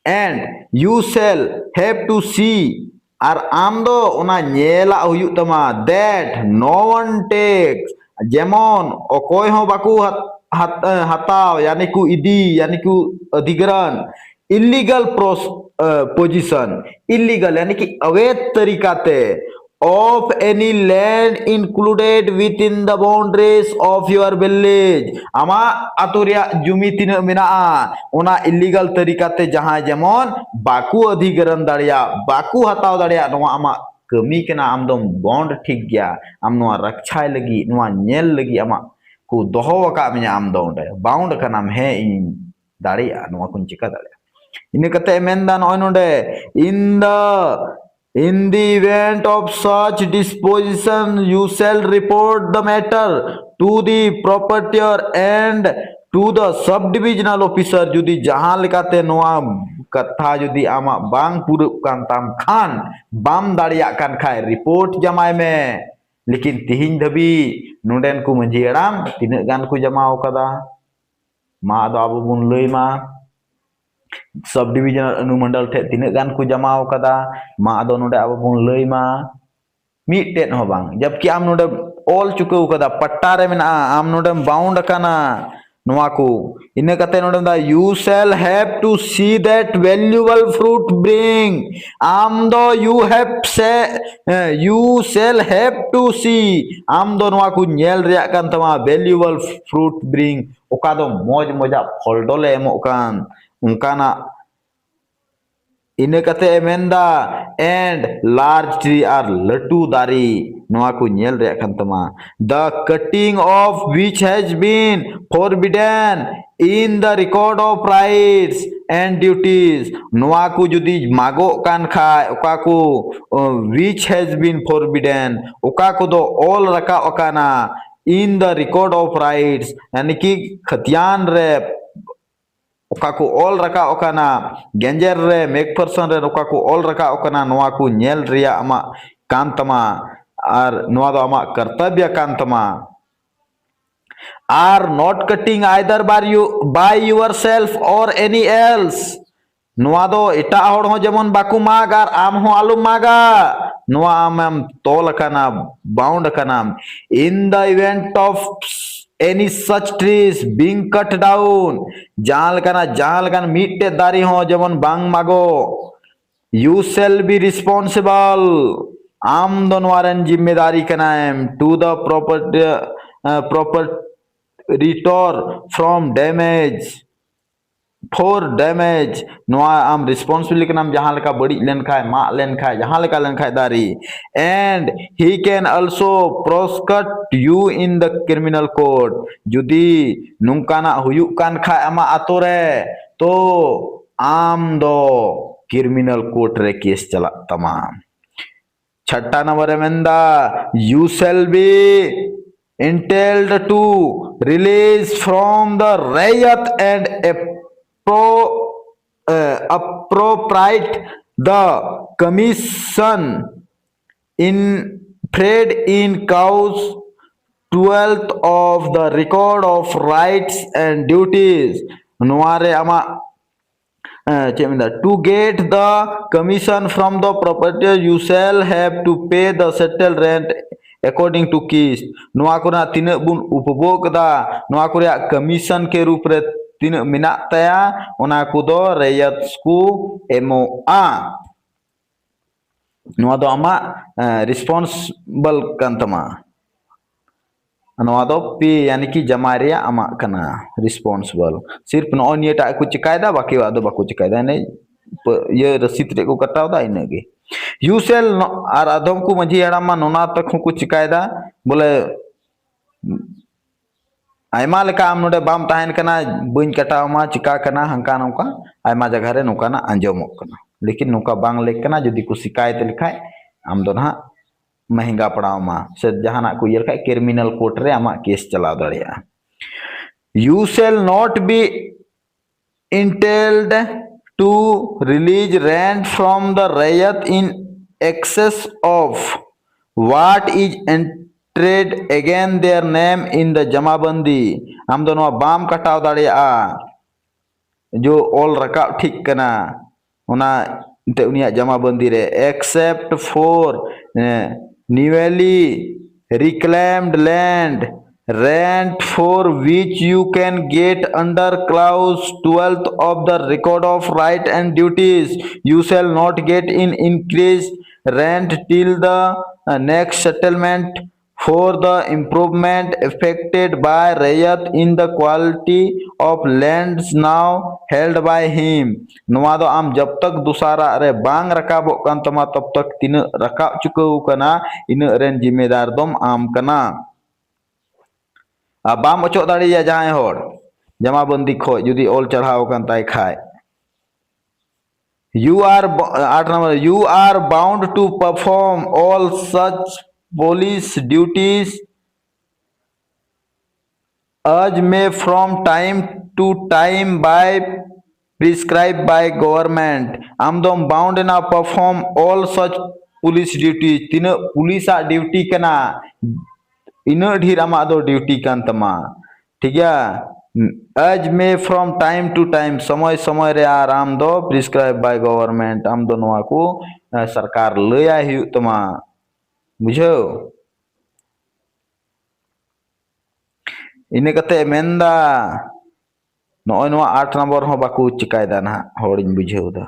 And you shall have to see, ᱟᱨ ᱟᱢ ᱫᱚ ᱚᱱᱟ ᱧᱮᱞᱟᱜ ᱦᱩᱭᱩᱜ ᱛᱟᱢᱟ, that no one takes, ᱡᱮᱢᱚᱱ ᱚᱠᱚᱭ ᱦᱚᱸ ᱵᱟᱠᱚ ᱦᱟᱛ-, ᱦᱟᱛ-, ᱦᱟᱛᱟᱣ, ᱭᱟᱱᱤ ᱠᱚ ᱤᱫᱤ, ᱭᱟᱱᱤ ᱠᱚ ᱚᱫᱷᱤᱜᱨᱚᱦᱚᱱ, illegal pros-, ᱮ, possession, illegal ᱭᱟᱱᱤ ᱠᱤ ᱚᱵᱮᱫ ᱛᱟᱹᱨᱤᱠᱟ ᱛᱮ, of any land included within the boundaries of your village, ᱟᱢᱟᱜ ᱟᱛᱳ ᱨᱮᱭᱟᱜ ᱡᱩᱢᱤ ᱛᱤᱱᱟᱹᱜ ᱢᱮᱱᱟᱜᱼᱟ, ᱚᱱᱟ illegal ᱛᱟᱹᱨᱤᱠᱟ ᱛᱮ ᱡᱟᱦᱟᱸᱭ ᱡᱮᱢᱚᱱ ᱵᱟᱠᱚ ᱚᱫᱷᱤᱜᱨᱚᱦᱚᱱ ᱫᱟᱲᱮᱭᱟᱜ, ᱵᱟᱠᱚ ᱦᱟᱛᱟᱣ ᱫᱟᱲᱮᱭᱟᱜ, ᱱᱚᱣᱟ ᱟᱢᱟᱜ ᱠᱟᱹᱢᱤ ᱠᱟᱱᱟ, ᱟᱢ ᱫᱚᱢ bound ᱴᱷᱤᱠ ᱜᱮᱭᱟ, ᱟᱢ ᱱᱚᱣᱟ ᱨᱟᱠᱪᱷᱟᱭ ᱞᱟᱹᱜᱤᱫ, ᱱᱚᱣᱟ ᱧᱮᱞ ᱞᱟᱹᱜᱤᱫ ᱟᱢᱟᱜ ᱠᱚ ᱫᱚᱦᱚ ᱟᱠᱟᱫ ᱢᱮᱭᱟ, ᱟᱢ ᱫᱚ ᱚᱸᱰᱮ bound ᱠᱟᱱᱟᱢ, ᱦᱮᱸ ᱤᱧ ᱫᱟᱲᱮᱭᱟᱜᱼᱟ, ᱱᱚᱣᱟ ᱠᱚᱧ ᱪᱤᱠᱟ ᱫᱟᱲᱮᱭᱟᱜᱼᱟ᱾ ᱤᱱᱟᱹ ᱠᱟᱛᱮ ᱢᱮᱱᱫᱟ ᱱᱚᱜᱼᱚᱭ ᱱᱚᱰᱮ, in the, in the event of such disposition, you shall report the matter to the proprietor and to the subdivisional officer. ᱡᱩᱫᱤ ᱡᱟᱦᱟᱸ ᱞᱮᱠᱟᱛᱮ ᱱᱚᱣᱟ ᱠᱟᱛᱷᱟ ᱡᱩᱫᱤ ᱟᱢᱟᱜ ᱵᱟᱝ ᱯᱩᱨᱟᱹᱜ ᱠᱟᱱ ᱛᱟᱢ ᱠᱷᱟᱱ, ᱵᱟᱢ ᱫᱟᱲᱮᱭᱟᱜ ᱠᱟᱱ ᱠᱷᱟᱡ, report ᱡᱟᱢᱟᱭ ᱢᱮ᱾ ᱞᱮᱠᱤᱱ ᱛᱤᱦᱤᱧ ᱫᱷᱟᱹᱵᱤᱡ ᱱᱚᱰᱮᱱ ᱠᱚ ᱢᱟᱹᱡᱷᱤ ᱦᱟᱲᱟᱢ ᱛᱤᱱᱟᱹᱜ ᱜᱟᱱ ᱠᱚ ᱡᱟᱢᱟᱣ ᱠᱟᱫᱟ? ᱢᱟ ᱟᱫᱚ ᱟᱵᱚ ᱵᱚᱱ ᱞᱟᱹᱭ ᱢᱟ, ᱥᱟᱵ ᱰᱤᱵᱤᱡᱚᱱᱟᱞ ᱚᱱᱩᱢᱚᱱᱰᱚᱞ ᱴᱷᱮᱡ ᱛᱤᱱᱟᱹᱜ ᱜᱟᱱ ᱠᱚ ᱡᱟᱢᱟᱣ ᱠᱟᱫᱟ? ᱢᱟ ᱟᱫᱚ ᱱᱚᱰᱮ ᱟᱵᱚ ᱵᱚᱱ ᱞᱟᱹᱭ ᱢᱟ, ᱢᱤᱫᱴᱮᱡ ᱦᱚᱸ ᱵᱟᱝ᱾ ᱡᱟᱵᱠᱤ ᱟᱢ ᱱᱚᱰᱮ ᱚᱞ ᱪᱩᱠᱟᱹᱣ ᱠᱟᱫᱟ, ᱯᱟᱴᱴᱟ ᱨᱮ ᱢᱮᱱᱟᱜᱼᱟ, ᱟᱢ ᱱᱚᱰᱮᱢ ᱵᱟᱣᱩᱱᱰ ᱟᱠᱟᱱᱟ ᱱᱚᱣᱟ ᱠᱚ᱾ ᱤᱱᱟᱹ ᱠᱟᱛᱮ ᱱᱚᱰᱮ ᱢᱮᱱᱫᱟ, "You shall have to see that valuable fruit bring." ᱟᱢ ᱫᱚ you have say, you shall have to see, ᱟᱢ ᱫᱚ ᱱᱚᱣᱟ ᱠᱚ ᱧᱮᱞ ᱨᱮᱭᱟᱜ ᱠᱟᱱ ᱛᱟᱢᱟ, valuable fruit bring, ᱚᱠᱟ ᱫᱚ ᱢᱚᱡᱽ ᱢᱚᱡᱟᱜ ᱯᱷᱚᱞ ᱰᱚᱞᱮ ᱮᱢᱚᱜ ᱠᱟᱱ ᱚᱱᱠᱟᱱᱟᱜ᱾ ᱤᱱᱟᱹ ᱠᱟᱛᱮ ᱮ ᱢᱮᱱᱫᱟ, "And large tree" ᱟᱨ ᱞᱟᱹᱴᱩ ᱫᱟᱨᱮ, ᱱᱚᱣᱟ ᱠᱚ ᱧᱮᱞ ᱨᱮᱭᱟᱜ ᱠᱟᱱ ᱛᱟᱢᱟ᱾ "The cutting of which has been forbidden in the record of rights and duties." ᱱᱚᱣᱟ ᱠᱚ ᱡᱩᱫᱤ ᱢᱟᱜᱚᱜ ᱠᱟᱱ ᱠᱷᱟᱡ, ᱚᱠᱟ ᱠᱚ, ᱚ, "which has been forbidden", ᱚᱠᱟ ᱠᱚᱫᱚ ᱚᱞ ᱨᱟᱠᱟᱵ ᱟᱠᱟᱱᱟ, "in the record of rights", ᱭᱟᱱᱤ ᱠᱤ ᱠᱷᱟᱹᱛᱤᱭᱟᱱ ᱨᱮ ᱚᱠᱟ ᱠᱚ ᱚᱞ ᱨᱟᱠᱟᱵ ᱟᱠᱟᱱᱟ, ᱜᱮᱸᱡᱮᱨ ᱨᱮ, ᱢᱮᱠᱯᱷᱟᱨᱥᱚᱱ ᱨᱮ ᱚᱠᱟ ᱠᱚ ᱚᱞ ᱨᱟᱠᱟᱵ ᱟᱠᱟᱱᱟ, ᱱᱚᱣᱟ ᱠᱚ ᱧᱮᱞ ᱨᱮᱭᱟᱜ ᱟᱢᱟᱜ ᱠᱟᱱ ᱛᱟᱢᱟ, ᱟᱨ ᱱᱚᱣᱟ ᱫᱚ ᱟᱢᱟᱜ ᱠᱚᱨᱛᱚᱵᱵᱚ ᱠᱟᱱ ᱛᱟᱢᱟ᱾ "Are not cutting either by you, by yourself or any else", ᱱᱚᱣᱟ ᱫᱚ ᱮᱴᱟᱜ ᱦᱚᱲ ᱦᱚᱸ ᱡᱮᱢᱚᱱ ᱵᱟᱠᱚ ᱢᱟᱜᱽ ᱟᱨ ᱟᱢ ᱦᱚᱸ ᱟᱞᱚᱢ ᱢᱟᱜᱟ, ᱱᱚᱣᱟ ᱟᱢᱮᱢ ᱛᱚᱞ ᱟᱠᱟᱱᱟ, ᱵᱟᱣᱩᱱᱰ ᱟᱠᱟᱱᱟᱢ᱾ "In the event of any such trees being cut down", ᱡᱟᱦᱟᱸ ᱞᱮᱠᱟᱱᱟᱜ, ᱡᱟᱦᱟᱸ ᱞᱮᱠᱟᱱ ᱢᱤᱫᱴᱮᱡ ᱫᱟᱨᱮ ᱦᱚᱸ ᱡᱮᱢᱚᱱ ᱵᱟᱝ ᱢᱟᱜᱚᱜ, "you shall be responsible", ᱟᱢ ᱫᱚ ᱱᱚᱣᱟ ᱨᱮᱱ ᱡᱤᱢᱢᱮᱫᱟᱨᱤ ᱠᱟᱱᱟᱭᱮᱢ, "to the property, uh, proprietor from damage, for damage", ᱱᱚᱣᱟ ᱟᱢ ᱨᱮᱥᱯᱚᱱᱥᱤᱵᱤᱞ ᱠᱟᱱᱟᱢ, ᱡᱟᱦᱟᱸ ᱞᱮᱠᱟ ᱵᱟᱹᱲᱤᱡ ᱞᱮᱱᱠᱷᱟᱡ, ᱢᱟᱜ ᱞᱮᱱᱠᱷᱟᱡ, ᱡᱟᱦᱟᱸ ᱞᱮᱠᱟ ᱞᱮᱱᱠᱷᱟᱡ ᱫᱟᱨᱮ᱾ "And he can also prosecute you in the criminal court", ᱡᱩᱫᱤ ᱱᱚᱝᱠᱟᱱᱟᱜ ᱦᱩᱭᱩᱜ ᱠᱟᱱ ᱠᱷᱟᱡ ᱟᱢᱟᱜ ᱟᱛᱳ ᱨᱮ, ᱛᱚ ᱟᱢ ᱫᱚ ᱠᱨᱤᱢᱤᱱᱟᱞ ᱠᱳᱨᱴ ᱨᱮ ᱠᱮᱥ ᱪᱟᱞᱟᱜ ᱛᱟᱢᱟ᱾ ᱪᱷᱟᱴᱴᱟ ᱱᱚᱢᱵᱚᱨ ᱨᱮ ᱢᱮᱱᱫᱟ, "You shall be entitled to release from the raiyat and appro-, uh, appropriate the commission in trade in cows twelfth of the record of rights and duties. ᱱᱚᱣᱟ ᱨᱮ ᱟᱢᱟᱜ ᱪᱮᱫ ᱢᱮᱱᱫᱟ, to get the commission from the property you shall have to pay the settled rent according to kist. ᱱᱚᱣᱟ ᱠᱚᱨᱮᱱᱟᱜ ᱛᱤᱱᱟᱹᱜ ᱵᱚᱱ ᱩᱯᱵᱷᱳᱜᱽ ᱮᱫᱟ, ᱱᱚᱣᱟ ᱠᱚ ᱨᱮᱭᱟᱜ ᱠᱚᱢᱤᱥᱚᱱ ᱠᱮ ᱨᱩᱯ ᱨᱮ ᱛᱤᱱᱟᱹᱜ ᱢᱮᱱᱟᱜ ᱛᱟᱭᱟ, ᱚᱱᱟ ᱠᱚᱫᱚ ᱨᱮᱭᱟᱛ ᱠᱚ ᱮᱢᱚᱜᱼᱟ᱾ ᱱᱚᱣᱟ ᱫᱚ ᱟᱢᱟᱜ ᱨᱮᱥᱯᱚᱱᱥᱤᱵᱚᱞ ᱠᱟᱱ ᱛᱟᱢᱟ᱾ ᱱᱚᱣᱟ ᱫᱚ ᱯᱮ ᱭᱟᱱᱤ ᱠᱤ ᱡᱟᱢᱟᱭ ᱨᱮᱭᱟᱜ ᱟᱢᱟᱜ ᱠᱟᱱᱟ ᱨᱮᱥᱯᱚᱱᱥᱤᱵᱚᱞ᱾ ᱥᱤᱨᱯ ᱱᱚᱜᱼᱚᱭ ᱱᱤᱭᱟᱹᱴᱟᱜ ᱠᱚ ᱪᱤᱠᱟᱭᱮᱫᱟ, ᱵᱟᱹᱠᱤᱭᱟᱜ ᱫᱚ ᱵᱟᱠᱚ ᱪᱤᱠᱟᱭᱮᱫᱟ᱾ ᱮᱱᱮ ᱯ- ᱤᱭᱟᱹ ᱨᱟᱹᱥᱤᱫ ᱨᱮ ᱠᱚ ᱠᱟᱴᱟᱣ ᱮᱫᱟ, ᱤᱱᱟᱹᱜ ᱜᱮ᱾ ᱭᱩ ᱥᱮᱞ ᱟᱨ ᱟᱫᱚᱢ ᱠᱚ ᱢᱟᱹᱡᱷᱤ ᱦᱟᱲᱟᱢ ᱢᱟ ᱱᱚᱣᱟ ᱛᱚᱠᱷᱚᱱ ᱠᱚ ᱪᱤᱠᱟᱭᱮᱫᱟ, ᱵᱚᱞᱮ ᱟᱭᱢᱟ ᱞᱮᱠᱟ ᱟᱢ ᱱᱚᱰᱮ ᱵᱟᱢ ᱛᱟᱦᱮᱱ ᱠᱟᱱᱟ, ᱵᱟᱹᱧ ᱠᱟᱴᱟᱣ ᱟᱢᱟ, ᱪᱤᱠᱟ ᱠᱟᱱᱟ, ᱦᱟᱱᱠᱟ ᱱᱚᱝᱠᱟ ᱟᱭᱢᱟ ᱡᱟᱭᱜᱟ ᱨᱮ ᱱᱚᱝᱠᱟᱱᱟᱜ ᱟᱸᱡᱚᱢᱚᱜ ᱠᱟᱱᱟ᱾ ᱞᱮᱠᱤᱱ ᱱᱚᱝᱠᱟ ᱵᱟᱝ ᱞᱮᱠ ᱠᱟᱱᱟ, ᱡᱩᱫᱤ ᱠᱚ ᱥᱤᱠᱟᱭᱮᱛ ᱞᱮᱠᱷᱟᱡ ᱟᱢ ᱫᱚ ᱱᱟᱦᱟᱜ ᱢᱮᱦᱮᱝᱜᱟ ᱯᱟᱲᱟᱣ ᱟᱢᱟ, ᱥᱮ ᱡᱟᱦᱟᱱᱟᱜ ᱠᱚ ᱤᱭᱟᱹ ᱞᱮᱠᱷᱟᱡ ᱠᱨᱤᱢᱤᱱᱟᱞ ᱠᱳᱨᱴ ᱨᱮ ᱟᱢᱟᱜ ᱠᱮᱥ ᱪᱟᱞᱟᱣ ᱫᱟᱲᱮᱭᱟᱜᱼᱟ᱾ You shall not be entitled to release rent from the ᱨᱮᱭᱟᱛ in excess of what is entered against their name in the ᱡᱟᱢᱟᱵᱟᱱᱫᱤ᱾ ᱟᱢ ᱫᱚ ᱱᱚᱣᱟ ᱵᱟᱢ ᱠᱟᱴᱟᱣ ᱫᱟᱲᱮᱭᱟᱜᱼᱟ᱾ ᱡᱚ ᱚᱞ ᱨᱟᱠᱟᱵ ᱴᱷᱤᱠ ᱠᱟᱱᱟ, ᱚᱱᱟ ᱮᱱᱛᱮ ᱩᱱᱤᱭᱟᱜ ᱡᱟᱢᱟᱵᱟᱱᱫᱤ ᱨᱮ, except for newly reclaimed land rent for which you can get under clause twelfth of the record of right and duties, you shall not get in increased rent till the uh, next settlement for the improvement effected by ᱨᱮᱭᱟᱛ in the quality of lands now held by him. ᱱᱚᱣᱟ ᱫᱚ ᱟᱢ ᱡᱟᱵ ᱛᱟᱠ ᱫᱚᱥᱟᱨᱟᱜ ᱨᱮ ᱵᱟᱝ ᱨᱟᱠᱟᱵᱚᱜ ᱠᱟᱱ ᱛᱟᱢᱟ, ᱛᱟᱵ ᱛᱟᱠ ᱛᱤᱱᱟᱹᱜ ᱨᱟᱠᱟᱵ ᱪᱩᱠᱟᱹᱣ ᱠᱟᱱᱟ, ᱤᱱᱟᱹᱜ ᱨᱮᱱ ᱡᱤᱢᱮᱫᱟᱨ ᱫᱚᱢ ᱟᱢ ᱠᱟᱱᱟ᱾ ᱟᱨ ᱵᱟᱢ ᱚᱪᱚᱜ ᱫᱟᱲᱮᱭᱟᱭᱟ ᱡᱟᱦᱟᱸᱭ ᱦᱚᱲ ᱡᱟᱢᱟᱵᱚᱱᱫᱤ ᱠᱷᱚᱡ, ᱡᱩᱫᱤ ᱚᱞ ᱪᱟᱲᱦᱟᱣ ᱟᱠᱟᱱ ᱛᱟᱭ ᱠᱷᱟᱡ᱾ You are, at number, you are bound to perform all such police duties as may from time to time by prescribed by government. ᱟᱢ ᱫᱚᱢ bound ᱮᱱᱟ perform all such police duty, ᱛᱤᱱᱟᱹᱜ ᱯᱩᱞᱤᱥᱟᱜ ᱰᱤᱭᱩᱴᱤ ᱠᱟᱱᱟ, ᱤᱱᱟᱹᱜ ᱰᱷᱮᱨ ᱟᱢᱟᱜ ᱫᱚ ᱰᱤᱭᱩᱴᱤ ᱠᱟᱱ ᱛᱟᱢᱟ᱾ ᱴᱷᱤᱠ ᱜᱮᱭᱟ? As may from time to time, ᱥᱚᱢᱚᱭ ᱥᱚᱢᱚᱭ ᱨᱮ ᱟᱨ ᱟᱢ ᱫᱚ prescribed by government, ᱟᱢ ᱫᱚ ᱱᱚᱣᱟ ᱠᱚ ᱥᱚᱨᱠᱟᱨ ᱞᱟᱹᱭᱟᱭ ᱦᱩᱭᱩᱜ ᱛᱟᱢᱟ᱾ ᱵᱩᱡᱷᱟᱹᱣ? ᱤᱱᱟᱹ ᱠᱟᱛᱮ ᱢᱮᱱᱫᱟ, ᱱᱚᱜᱼᱚᱭ ᱱᱚᱣᱟ ᱟᱴ ᱱᱚᱢᱵᱚᱨ ᱦᱚᱸ ᱵᱟᱠᱚ ᱪᱤᱠᱟᱭᱮᱫᱟ ᱱᱟᱦᱟᱜ, ᱦᱚᱲᱤᱧ ᱵᱩᱡᱷᱟᱹᱣ ᱮᱫᱟ᱾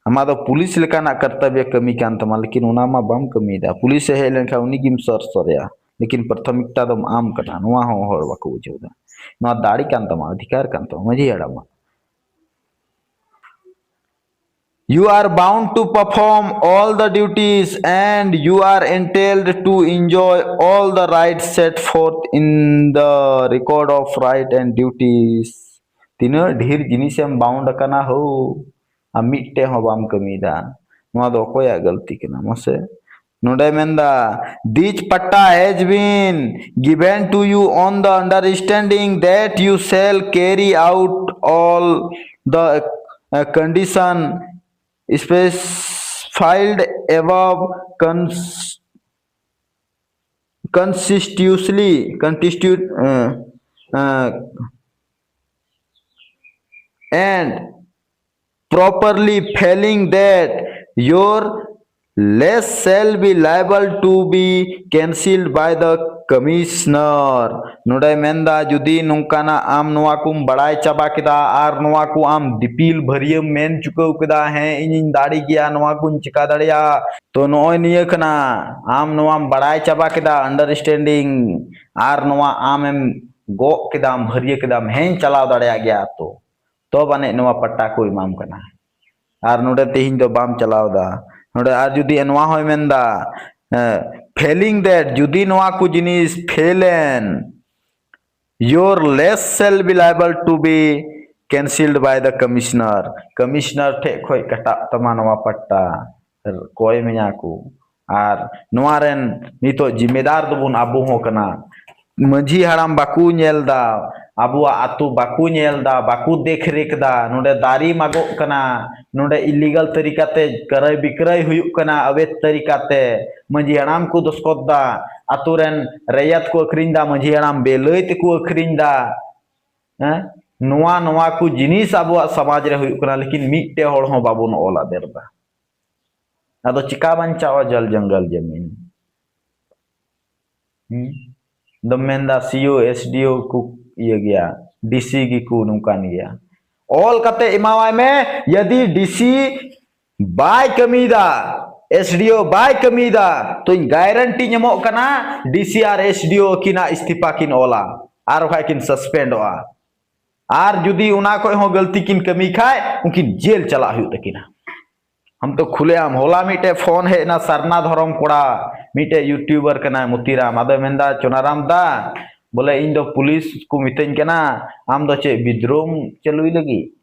ᱟᱢᱟᱜ ᱫᱚ ᱯᱩᱞᱤᱥ ᱞᱮᱠᱟᱱᱟᱜ ᱠᱟᱨᱛᱚᱵᱽᱵᱚ ᱠᱟᱹᱢᱤ ᱠᱟᱱ ᱛᱟᱢᱟ, ᱞᱮᱠᱤᱱ ᱚᱱᱟ ᱢᱟ ᱵᱟᱢ ᱠᱟᱹᱢᱤᱭᱮᱫᱟ᱾ ᱯᱩᱞᱤᱥ ᱮ ᱦᱮᱡ ᱞᱮᱱᱠᱷᱟᱱ ᱩᱱᱤ ᱜᱮᱢ ᱥᱚᱨ ᱥᱚᱨᱮᱭᱟ, ᱞᱮᱠᱤᱱ ᱯᱨᱟᱛᱷᱚᱢᱤᱠᱛᱟ ᱫᱚᱢ ᱟᱢ ᱠᱟᱱᱟ᱾ ᱱᱚᱣᱟ ᱦᱚᱸ ᱦᱚᱲ ᱵᱟᱠᱚ ᱵᱩᱡᱷᱟᱹᱣ ᱮᱫᱟ᱾ ᱱᱚᱣᱟ ᱫᱟᱲᱮ ᱠᱟᱱ ᱛᱟᱢᱟ, ᱚᱫᱷᱤᱠᱟᱨ ᱠᱟᱱ ᱛᱟᱢᱟ ᱢᱟᱹᱡᱷᱤ ᱦᱟᱲᱟᱢᱟᱜ᱾ You are bound to perform all the duties and you are entitled to enjoy all the rights set forth in the record of right and duties. ᱛᱤᱱᱟᱹᱜ ᱰᱷᱮᱨ ᱡᱤᱱᱤᱥᱮᱢ ᱵᱟᱣᱩᱱᱰ ᱟᱠᱟᱱᱟ ᱦᱳ, ᱟᱢ ᱢᱤᱫᱴᱮᱡ ᱦᱚᱸ ᱵᱟᱢ ᱠᱟᱹᱢᱤᱭᱮᱫᱟ᱾ ᱱᱚᱣᱟ ᱫᱚ ᱚᱠᱚᱭᱟᱜ ᱜᱟᱹᱞᱛᱤ ᱠᱟᱱᱟ ᱢᱟᱥᱮ? ᱱᱚᱰᱮ ᱢᱮᱱᱫᱟ, this patta has been given to you on the understanding that you shall carry out all the uh, condition specified above cons- constitutionally constitute uh, uh, and properly failing that, your lease shall be liable to be cancelled by the commissioner. ᱱᱚᱰᱮ ᱢᱮᱱᱫᱟ, ᱡᱩᱫᱤ ᱱᱚᱝᱠᱟᱱᱟᱜ ᱟᱢ ᱱᱚᱣᱟ ᱠᱚᱢ ᱵᱟᱲᱟᱭ ᱪᱟᱵᱟ ᱠᱮᱫᱟ ᱟᱨ ᱱᱚᱣᱟ ᱠᱚ ᱟᱢ ᱫᱤᱯᱤᱞ ᱵᱷᱟᱹᱨᱭᱟᱹᱢ ᱢᱮᱱ ᱪᱩᱠᱟᱹᱣ ᱠᱮᱫᱟ, ᱦᱮᱸ, ᱤᱧᱤᱧ ᱫᱟᱲᱮ ᱜᱮᱭᱟ, ᱱᱚᱣᱟ ᱠᱚᱧ ᱪᱮᱠᱟ ᱫᱟᱲᱮᱭᱟᱜᱼᱟ, ᱛᱚ ᱱᱚᱜᱼᱚᱭ ᱱᱤᱭᱟᱹ ᱠᱟᱱᱟ, ᱟᱢ ᱱᱚᱣᱟᱢ ᱵᱟᱲᱟᱭ ᱪᱟᱵᱟ ᱠᱮᱫᱟ, understanding, ᱟᱨ ᱱᱚᱣᱟ ᱟᱢᱮᱢ ᱜᱚᱜ ᱠᱮᱫᱟᱢ, ᱵᱷᱟᱹᱨᱭᱟᱹ ᱠᱮᱫᱟᱢ, ᱦᱮᱸᱧ ᱪᱟᱞᱟᱣ ᱫᱟᱲᱮᱭᱟᱜ ᱜᱮᱭᱟ, ᱛᱚ ᱛᱚ ᱵᱟᱹᱱᱤᱡ ᱱᱚᱣᱟ ᱯᱟᱴᱴᱟ ᱠᱚ ᱮᱢᱟᱢ ᱠᱟᱱᱟ᱾ ᱟᱨ ᱱᱚᱰᱮ ᱛᱮᱦᱮᱧ ᱫᱚ ᱵᱟᱢ ᱪᱟᱞᱟᱣ ᱮᱫᱟ᱾ ᱱᱚᱰᱮ ᱟᱨ ᱡᱩᱫᱤ ᱱᱚᱣᱟ ᱦᱚᱸᱭ ᱢᱮᱱᱫᱟ, ᱮ, failing that, ᱡᱩᱫᱤ ᱱᱚᱣᱟ ᱠᱚ ᱡᱤᱱᱤᱥ ᱯᱷᱮᱞ ᱮᱱ, your lease shall be liable to be cancelled by the commissioner. Commissioner ᱴᱷᱮᱡ ᱠᱷᱚᱡ ᱠᱟᱴᱟᱜ ᱛᱟᱢᱟ ᱱᱚᱣᱟ ᱯᱟᱴᱴᱟ, ᱠᱚᱭ ᱢᱮᱭᱟ ᱠᱚ᱾ ᱟᱨ ᱱᱚᱣᱟ ᱨᱮᱱ ᱱᱤᱛᱚᱜ ᱡᱤᱢᱢᱮᱫᱟᱨ ᱫᱚᱵᱚᱱ ᱟᱵᱚ ᱦᱚᱸ ᱠᱟᱱᱟ᱾ ᱢᱟᱹᱡᱷᱤ ᱦᱟᱲᱟᱢ ᱵᱟᱠᱚ ᱧᱮᱞ ᱫᱟ, ᱟᱵᱚᱣᱟᱜ ᱟᱛᱳ ᱵᱟᱠᱚ ᱧᱮᱞ ᱫᱟ, ᱵᱟᱠᱚ ᱫᱮᱠᱷ ᱨᱮᱠ ᱫᱟ, ᱱᱚᱰᱮ ᱫᱟᱨᱮ ᱢᱟᱜᱚᱜ ᱠᱟᱱᱟ, ᱱᱚᱰᱮ ᱤᱞᱤᱜᱟᱞ ᱛᱟᱹᱨᱤᱠᱟᱛᱮ ᱠᱨᱚᱭ ᱵᱤᱠᱨᱚᱭ ᱦᱩᱭᱩᱜ ᱠᱟᱱᱟ, ᱟᱵᱮᱫ ᱛᱟᱹᱨᱤᱠᱟᱛᱮ ᱢᱟᱹᱡᱷᱤ ᱦᱟᱲᱟᱢ ᱠᱚ ᱫᱚᱥᱠᱚᱛ ᱫᱟ, ᱟᱛᱳ ᱨᱮᱱ ᱨᱮᱭᱟᱛ ᱠᱚ ᱟᱹᱠᱷᱨᱤᱧ ᱫᱟ, ᱢᱟᱹᱡᱷᱤ ᱦᱟᱲᱟᱢ ᱵᱮᱞᱟᱹᱭ ᱛᱮᱠᱚ ᱟᱹᱠᱷᱨᱤᱧ ᱫᱟ᱾ ᱦᱮᱸ? ᱱᱚᱣᱟ, ᱱᱚᱣᱟ ᱠᱚ ᱡᱤᱱᱤᱥ ᱟᱵᱚᱣᱟᱜ ᱥᱚᱢᱟᱡᱽ ᱨᱮ ᱦᱩᱭᱩᱜ ᱠᱟᱱᱟ, ᱞᱮᱠᱤᱱ ᱢᱤᱫᱴᱮᱡ ᱦᱚᱲ ᱦᱚᱸ ᱵᱟᱵᱚᱱ ᱚᱞ ᱟᱫᱮᱨ ᱫᱟ᱾ ᱟᱫᱚ ᱪᱤᱠᱟ ᱵᱟᱧᱪᱟᱣᱟ ᱡᱚᱞ ᱡᱚᱝᱜᱚᱞ ᱡᱟᱢᱤᱱ? ᱦᱩᱸ? ᱫᱚᱢ ᱢᱮᱱᱫᱟ ᱥᱤ ᱳ, ᱮᱥ ᱰᱤ ᱳ ᱠᱚ ᱤᱭᱟᱹ ᱜᱮᱭᱟ, ᱰᱤ ᱥᱤ ᱜᱮᱠᱚ ᱱᱚᱝᱠᱟᱱ ᱜᱮᱭᱟ᱾ ᱚᱞ ᱠᱟᱛᱮ ᱮᱢᱟᱣᱟᱭ ᱢᱮ, ᱡᱩᱫᱤ ᱰᱤ ᱥᱤ ᱵᱟᱭ ᱠᱟᱹᱢᱤᱭᱮᱫᱟ, ᱮᱥ ᱰᱤ ᱳ ᱵᱟᱭ ᱠᱟᱹᱢᱤᱭᱮᱫᱟ, ᱛᱚᱧ ᱜᱟᱨᱮᱱᱴᱤᱧ ᱮᱢᱚᱜ ᱠᱟᱱᱟ, ᱰᱤ ᱥᱤ ᱟᱨ ᱮᱥ ᱰᱤ ᱳ ᱟᱹᱠᱤᱱᱟᱜ ᱤᱥᱛᱤᱯᱷᱟ ᱠᱤᱱ ᱚᱞᱟ, ᱟᱨ ᱵᱟᱠᱷᱟᱡ ᱠᱤᱱ ᱥᱟᱥᱯᱮᱱᱰᱚᱜᱼᱟ᱾ ᱟᱨ ᱡᱩᱫᱤ ᱚᱱᱟ ᱠᱷᱚᱡ ᱦᱚᱸ ᱜᱟᱹᱞᱛᱤ ᱠᱤᱱ ᱠᱟᱹᱢᱤ ᱠᱷᱟᱡ, ᱩᱱᱠᱤᱱ ᱡᱮᱞ ᱪᱟᱞᱟᱜ ᱦᱩᱭᱩᱜ ᱛᱟᱹᱠᱤᱱᱟ᱾ ᱦᱟᱢ ᱛᱚ ᱠᱷᱩᱞᱮ ᱟᱢ, ᱦᱚᱞᱟ ᱢᱤᱫᱴᱮᱡ ᱯᱷᱳᱱ ᱦᱮᱡ ᱮᱱᱟ ᱥᱟᱨᱱᱟ ᱫᱷᱚᱨᱚᱢ ᱠᱚᱲᱟ, ᱢᱤᱫᱴᱮᱡ ᱭᱩᱴᱩᱵᱟᱨ ᱠᱟᱱᱟᱭ ᱢᱚᱛᱤᱨᱟᱢ, ᱟᱫᱚᱭ ᱢᱮᱱᱫᱟ, "ᱪᱩᱱᱟᱨᱟᱢ ᱫᱟ, ᱵᱚᱞᱮ ᱤᱧ ᱫᱚ ᱯᱩᱞᱤᱥ ᱠᱚ ᱢᱤᱛᱟᱹᱧ ᱠᱟᱱᱟ, ᱟᱢ ᱫᱚ ᱪᱮᱫ ᱵᱤᱫᱨᱳᱦᱚᱢ ᱪᱟᱹᱞᱩᱭ ᱞᱟᱹᱜᱤᱫ?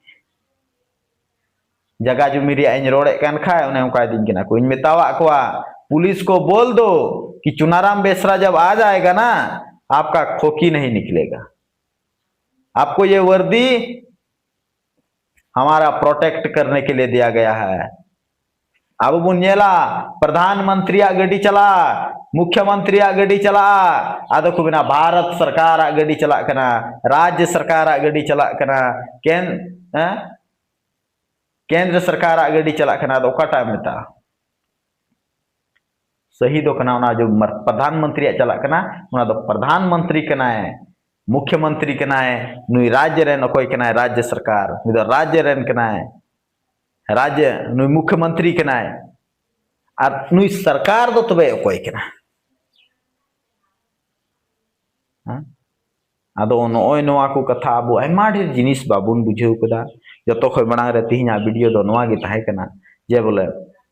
ᱡᱟᱜᱟ ᱡᱩᱢᱤ ᱨᱮᱭᱟᱜ ᱤᱧ ᱨᱚᱲᱮᱫ ᱠᱟᱱ ᱠᱷᱟᱡ ᱚᱱᱮ ᱚᱱᱠᱟᱭ ᱫᱤᱧ ᱠᱟᱱᱟ ᱠᱚ, ᱤᱧ ᱢᱮᱛᱟᱣᱟᱜ ᱠᱚᱣᱟ, ᱯᱩᱞᱤᱥ ᱠᱚ ᱵᱚᱞ ᱫᱚ ᱠᱤ ᱪᱩᱱᱟᱨᱟᱢ ᱵᱮᱥᱨᱟ ᱡᱟᱵ ᱟ ᱡᱟᱭᱮᱜᱟ ᱱᱟ, ᱟᱯᱠᱟ ᱠᱷᱳᱠᱷᱤ ᱱᱟᱦᱤ ᱱᱤᱠᱞᱮᱜᱟ, ᱟᱯᱠᱳ ᱭᱮ ᱣᱟᱨᱫᱤ ᱦᱟᱢᱟᱨᱟ ᱯᱨᱚᱴᱮᱠᱴ ᱠᱟᱨᱱᱮ ᱠᱮ ᱞᱤᱭᱮ ᱫᱤᱭᱟ ᱜᱟᱭᱟ ᱦᱟᱭ᱾ ᱟᱵᱚ ᱵᱚᱱ ᱧᱮᱞᱟ, ᱯᱨᱚᱫᱷᱟᱱ ᱢᱚᱱᱛᱨᱤᱭᱟᱜ ᱜᱟᱹᱰᱤ ᱪᱟᱞᱟᱜᱼᱟ, ᱢᱩᱠᱷᱭᱚ ᱢᱚᱱᱛᱨᱤᱭᱟᱜ ᱜᱟᱹᱰᱤ ᱪᱟᱞᱟᱜᱼᱟ, ᱟᱫᱚ ᱠᱚ ᱢᱮᱱᱟ ᱵᱷᱟᱨᱚᱛ ᱥᱚᱨᱠᱟᱨᱟᱜ ᱜᱟᱹᱰᱤ ᱪᱟᱞᱟᱜ ᱠᱟᱱᱟ, ᱨᱟᱡᱽᱭᱚ ᱥᱚᱨᱠᱟᱨᱟᱜ ᱜᱟᱹᱰᱤ ᱪᱟᱞᱟᱜ ᱠᱟᱱᱟ, ᱠᱮᱱ-, ᱦᱮᱸ? ᱠᱮᱱᱫᱨᱚ ᱥᱚᱨᱠᱟᱨᱟᱜ ᱜᱟᱹᱰᱤ ᱪᱟᱞᱟᱜ ᱠᱟᱱᱟ, ᱟᱫᱚ ᱚᱠᱟᱴᱟᱜ ᱮᱢ ᱢᱮᱛᱟᱜᱼᱟ? ᱥᱟᱹᱦᱤ ᱫᱚ ᱠᱟᱱᱟ ᱚᱱᱟ ᱡᱚ ᱢᱟᱨ-, ᱯᱨᱚᱫᱷᱟᱱ ᱢᱚᱱᱛᱨᱤᱭᱟᱜ ᱪᱟᱞᱟᱜ ᱠᱟᱱᱟ, ᱚᱱᱟ ᱫᱚ ᱯᱨᱚᱫᱷᱟᱱ ᱢᱚᱱᱛᱨᱤ ᱠᱟᱱᱟᱭ, ᱢᱩᱠᱷᱭᱚ ᱢᱚᱱᱛᱨᱤ ᱠᱟᱱᱟᱭ, ᱱᱩᱭ ᱨᱟᱡᱽᱭᱚ ᱨᱮᱱ ᱚᱠᱚᱭ ᱠᱟᱱᱟᱭ? ᱨᱟᱡᱽᱭᱚ ᱥᱚᱨᱠᱟᱨ, ᱱᱩᱭ ᱫᱚ ᱨᱟᱡᱽᱭᱚ ᱨᱮᱱ ᱠᱟᱱᱟᱭ, ᱨᱟᱡᱽᱭᱚ, ᱱᱩᱭ ᱢᱩᱠᱷᱭᱚ ᱢᱚᱱᱛᱨᱤ ᱠᱟᱱᱟᱭ᱾ ᱟᱨ ᱱᱩᱭ ᱥᱚᱨᱠᱟᱨ ᱫᱚ ᱛᱚᱵᱮ ᱚᱠᱚᱭ ᱠᱟᱱᱟ? ᱦᱮᱸ? ᱟᱫᱚ ᱱᱚᱜᱼᱚᱭ ᱱᱚᱣᱟ ᱠᱚ ᱠᱟᱛᱷᱟ ᱟᱵᱚ ᱟᱭᱢᱟ ᱰᱷᱮᱨ ᱡᱤᱱᱤᱥ ᱵᱟᱵᱚᱱ ᱵᱩᱡᱷᱟᱹᱣ ᱠᱟᱫᱟ᱾ ᱡᱚᱛᱚ ᱠᱷᱚᱱ ᱢᱟᱲᱟᱝ ᱨᱮ ᱛᱮᱦᱮᱧᱟᱜ ᱵᱷᱤᱰᱤᱭᱳ ᱫᱚ ᱱᱚᱣᱟ ᱜᱮ ᱛᱟᱦᱮᱸ ᱠᱟᱱᱟ ᱡᱮ ᱵᱚᱞᱮ